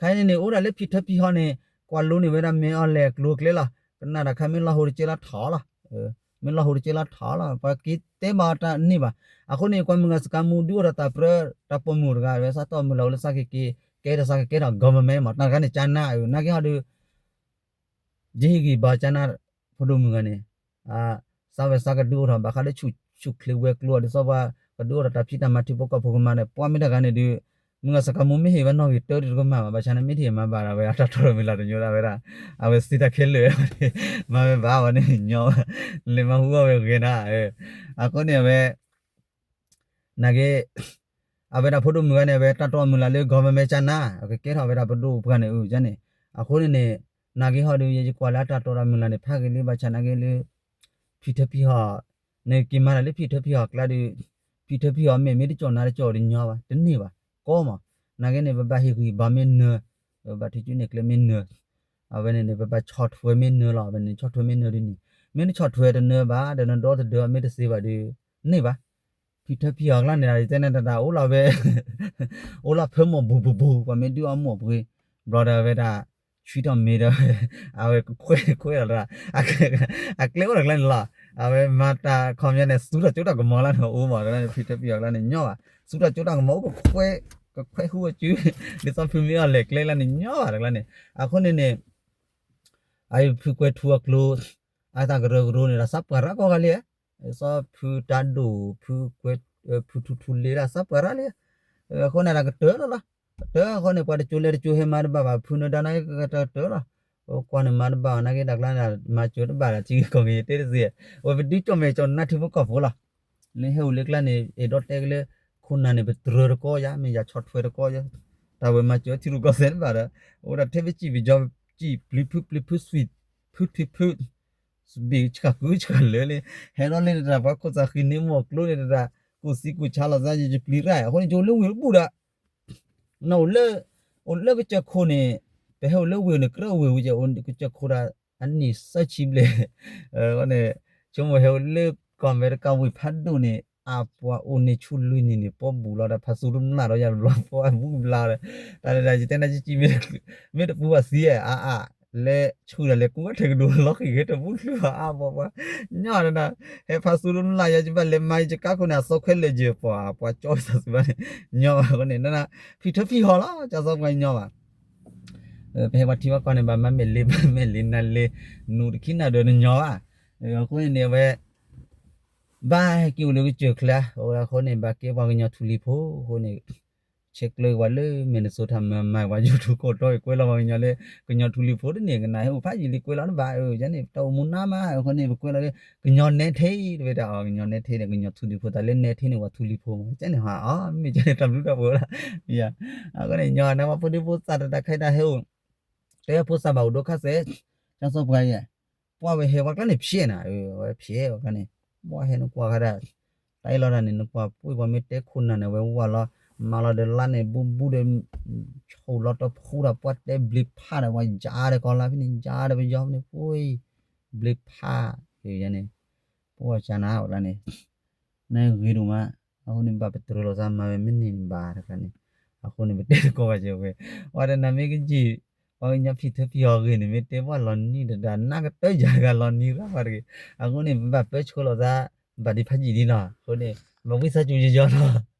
ခဲအံၤန့ၣ်န့ၣ် အိၣ်ဒၣ်လၢဖံးထၢဖံးဟီန့ၣ် ကွၢ်လိန့ၢ်ဝဲဒၣ်မ့ၢ်အီၤလဲၤကျိၤကျဲလီၤ ကနၣ်တၢ်ခါမ့ၢ်လီၤဟိတကဲလီၤထီၣ်လီၤ မ့ၢ်လီၤဟိတကဲလီၤထီၣ်လီၤ ပှၤက့ၤတဲဘၣ်တၢ်န့ၢ်ဘၣ် အဃိန့ၣ် ကွၢ်မုၢ်ဂၤစကၤမူဒုးအိၣ်ထီၣ်တၢ်ပြၢ တၢ်ပိာ်မုၣ်တဂၤဝဲ စးထီၣ်မုၢ်လၢ်အိၣ်လၢစးက့ၤက့ၤ ကဲထီၣ်စးကကဲထီၣ် government မး တၢ်တဂၤန့ၣ် ကၠါနါ နာ်က့ဟီဒီး ယဟ့ၣ်ဂံၢ်ဘါကၠါနါ ဖိဒိၣ်မုၢ်ဂၤန့ၣ် စးဝဲစးကဒုးအိၣ်ထီၣ်ဘၣ်ဃးလၢဆူၣ်ချ့ဝဲၤကျိၤအီၤဒ်သိးပှၤ ကဒုးအိၣ်ထီၣ်တၢ်ဖံးတၢ်မၤထံဖိကီၢ်ဖိကမၤန့ၣ် ပှၤမ့ၢ်တဂၤန့ၣ်ဒုး မုၢ်ဂၤစကၤမူမ့ၢ်ဟ့ၣ်ဝဲနီၣ်ဂံၢ်တၢဒီးတကမၤဘၣ် ဘၣ်ဆၣ်န့ၣ်မ့ၢ်တဟ့ၣ်မၤဘၣ်ဒီးဝဲ အတၢ်ထီၣ်မုၢ်လၢ်တညိဒၣ်ဝဲဒၣ် အဝဲစံးတၢ်ခဲလၢာ် မၤဝဲဘၣ်ဝဲန့ၣ်ညီ လဲၤမၤဟူအီၣ်ဝဲဂ့ၤနၤ အဃိန့ၣ်အဝဲ နာ်က့ အဝဲဒၣ်ဖိဒိၣ်မုၢ်ဂၤန့ၣ် အဝဲတၢ်တိာ်မုၢ်လၢ်လၢ government ကၠါနါ အကကဲထီၣ်ဝဲဒၣ်ပဒိၣ်ပှၤန့ၣ်အုၣ်န့ၣ် အဃိန့ၣ်န့ၣ် နာ်က့ဟီဒီး ယကွၢ်လၢအတၢ်တိာ်တၢ်မုၢ်လၢ်န့ၣ် ဖးဂ့ၤလံဘၣ်ဆၣ်နာ်က့လၢ ဖံးထၢဖံးဟီ နက့ၤမၤတၢ်လၢဖံးထၢဖံးဟီအကျါဒီး ဖံးထၢဖံးဟီမ့ၢ်မ့ၢ်တကၠီၣ်နါတကၠီၣ်တညီဘၣ် တန့ၢ်ဘၣ် ကီမး နာ်က့န့ၣ် ပဘၣ်ဟ့ၣ်ဂံၢ်ဘါမ့ၢ်နၢၤ ပဘၣ်ထံၣ်ကၠူန့ၢ်ကျဲမ့ၢ်နၢၤ အဝဲန့ၣ်န့ၣ် ပဘၣ်ဆီၣ်ထွဲမ့ၢ်နၢၤလီၤ အဝဲန့ၣ်ဆီၣ်ထွဲမ့ၢ်နၢၤဒ်န့ၣ် မ့ၢ်နဆီၣ်ထွဲတနၢၤဘၣ် ဒီးနဒီသဒၢအီၤမ့ၢ်တသ့ဘၣ်ဒီး န့ၢ်ဘၣ် ဖံးထၢဖံးဟီအကျါန့ၣ် ယတဲန့ၣ်တၢ်တၢ်အိၣ်လီၤဝဲ အိၣ်လီၤဖၢမိၢ်ဘူးဘူးဘူး ပှၤမ့ၢ်ဒုးအီၣ်မိၢ်ပှ့ၤ ဘျီဒီးအဝဲဒၣ် ဆွံထီၣ်မ့ၤဒီး အဝဲကခွဲးခွဲးလီၤတၢ် အကျဲအိၣ်တၢ်ကျါန့ၣ်လီၤ အဝဲမၤတၢ်ခီပညီန့ၣ် သူထီၣ်ကၠိတၢ်ကမီၤလၢန့ၣ်အိၣ်မး တၢ်ဖံးထၢဖံးဟီအကျါန့ၣ်ညီဘၣ် သူထီၣ်ကၠိတၢ်ကမီၤအိၣ်ကခွဲး ကခွဲးဟူအစု ဒ်သိးဖုမ့ၢ်အီၣ်လဲၤကျဲလၢန့ၣ်ညီဘၣ်တၢ်ကျါန့ၣ် အဃိန့ၣ်န့ၣ် အဖုကွဲၤထူအကျိ အတၢ်ကရၢကရိန့ၣ်ဒီး စးပှၤရၣ်ကီၢ်ဂၤလံ စီၤဖုတၢ်ဒိၣ် ဖုကွဲၤ ဖုထူထူလ့ဒၣ် စးပှၤရၣ်လံ အဃိန့ၣ်တၢ်ကတၢၢ်လီၤလီၤ ကတၢၢ်အဃိန့ၣ် ပှၤတကၠိလဲၤတကၠိဟဲမၤတဘၣ်ဘၣ် ဖုနဒါနာ်က့ကတၢၢ်လီၤ ကွၢ်န့ၣ်မၤတဘၣ်နာ်က့တၢ်ကျါန့ၣ် မၤစၢၤတဘၣ်ဒီး ထံဂုၤကီၢ်ဂၤယတဲတသ့ အဝဲပဒုးကၠီၣ်မဲာ်ကၠီၣ်နါထံဖိကီၢ်ဖိလီၤ လၢဟဲအိၣ်လၢကျါန့ၣ် အဲၣ်ဒိးတဲက့ၤလၢ ခိၣ်နၢ်န့ၣ် ပတြၢၤတကီၢ်ယါ မ့ၢ်ယၤဆီၣ်ထွဲတကီၢ်ယါ တၢ်ဝဲမၤစၢၤထံရူၢ်ကီၢ်သဲးတဘၣ်ဒီး အိၣ်ဒၣ်ထဲပစံၣ်ပယီၤ စံၣ်ပျံၤဖုပျံၤဖု ဆွံဖုထွံဖု ဘ့ၣ်ဆှၣ်ကုဆှၣ်လၢာ်လံ ဟဲဒီးလၢတၢ်ပှၤခိၣ်သးဃံန့ၢ်မိၢ်ကျိန့ၣ်တၢ် ကူၣ်သံကူၣ်ဆါလီၤသးယပျံၤရၣ် အဃိန့ၣ် ယအိၣ်လၢဝ့ၢ်တဘူၣ်ဒီး နအိၣ်လၢ အိၣ်လၢကစၢၢ်ခိၣ်န့ၣ် ပဟဲအိၣ်လၢဝ့ၢ်န့ၣ် ကြၢးဝ့ၢ်ဝဲ ကစၢၢ်ခိၣ်ဒီး အနံၣ်သၢဆံဘျဲၣ် န့ၣ် ဆိကမိၣ်ဟဲအိၣ်လၢကီၢ်အမဲရကၤဝ့ၢ်ဖးဒိၣ်န့ၣ် အပှၤအိၣ်န့ၢ်ဆူလွံၢ်နံၣ်န့ၣ် ပီၣ်ဘူၣ်လီၤဒီးဖးစူၤတမျၢ်ဒီးယၤတဘျီ ပီၣ်ဘူၣ်ဘျါဒီး တၢ်လၢယတဲနၤကံကံမ့ၢ် မ့ၢ်တပူၤဘၣ်သံအါအါ လဲၤဆူၣ်ဒီးလဲၤကူဝဲထဲကဒိၣ်လီၤဃံၤဂ့ၤတဘူၣ်ချုးအါအါပှၤပှၤ ညီနၤ ဟဲဖးစူၤတမျၢ်ယၤယဘၣ်လဲၤမၤယကါခိၣ်န့ၣ် အစီခွဲလၢာ်ယပှၤ ပှၤကၠီဝဲသးစူၤဘၣ်န့ၣ် ညီဘၣ်အဃိန့ၣ် ဖံးထၢဖံးဟီလီၤ ကၢ်စီပှၤညီဘၣ် ပဟဲပှၤထံပှၤကီၢ်န့ၣ် ဘၣ်မၤမဲာ်လ့ ဘၣ်မဲာ်လ့နၤလ့ နူးတခံနၤဒီးနညီဘၣ်. အဃိန့ၣ်န့ၣ် အဝဲ ဘၣ်ဟဲက့ၤအိၣ်လၢကစၢၢ်ချၢ, အဃိန့ၣ် ဘၣ်ကဲပှၤကညီထူလံၤဖိအဃိန့ၣ် ဆဲးကျၢက့ၤပှၤလၢ Minnesota မၤမၤပှၤ YouTube ခိၣ်တီ ကွဲးလီၤပှၤကညီလၢ ကညီထူလံၤဖိတန့ၢ် ကနၣ်ဟဲအိၣ်ဖးယံာ်လံ ကွဲးလီၤတဘၣ် ယန့ၣ် တၢ်အိၣ်မူနါမး အဃိန့ၣ် ပကွဲးလီၤလၢ ကညီနဲထဲ တဝဲဒၣ်အီၤ ကညီနဲထဲန့ၣ် ကညီထူလံၤဖိ တၢ်လၢနဲထဲန့ၣ် ပှၤထူလံၤဖိမး ကန့ၣ်ဟါအီၤ မ့ၢ်ကန့ၣ် တၢ်ဘျုးတၢ်ဖှိၣ်လီၤ. အဃိန့ၣ် ညီနၢ်ပှၤဖိဒံဖိသၣ်တၢ် တၢ်ခဲအံၤတၢ်ဟဲအိၣ် တဲဖိသၣ်ဘၣ်အိၣ်ဒိၣ်ခါစဲး ကၠီစီၤပှၤယဲၢ် ပှၢ်ဝဲဟဲဝဲကျါန့ၣ် ဖျဲးနၤ ဝဲဖျဲးဝဲကျါန့ၣ် ပှၢ်ဟဲနကွၢ်ခါဒၣ် တၢ်အံၤလီၤတၢ်န့ၣ် နကွၢ်ပှၢ်ပှၤမ့ၢ်တဲခိၣ်နၢ်န့ၣ် ဝဲဝါလီၤ မၤလီၤဒီးလါန့ၣ် ဘူးဘူးဒီး ဆိၣ်လီၤတဖှူဒီး ပှၢ်တဲဘျ့ဖးဒီး ပှၤယါဒီးကီလါဖဲန့ၣ် ယါဒီးပယီၤဖဲန့ၣ် ပှၢ် ဘျ့ဖး ယဲန့ၣ် ပှၢ်ကနၤဝဲကျါန့ၣ် နဂ့ၤဒိၣ်မး အဃိန့ၣ် ဘၣ်ပတြၢၤလိာ်သးမၤဝဲမ့ၢ်န့ၣ်ဘၣ်တခါန့ၣ် အဃိန့ၣ် ပတဲတကိးဘၣ်က့ၤဝဲ ဝဲတနၤမ့ၢ်ကယံာ် ပှၤကညီဖံးထၢဖံးအီၤဂ့ၤန့ၣ် မ့ၢ်တဲပှၢ်လီၤနံၤတဒၣ် နကတၢၢ်ယၤတဂၤလီၤနံၤရၣ်ပှၤတဂ့ၤ အဃိန့ၣ် ပဘၣ်ပၢဆှၢလိာ်သး ဘၣ်ဒံးဖးယံာ်ဒံးလီၤ အဃိန့ၣ် ဘၣ်ဝံသးစူၤယယီၤလီၤ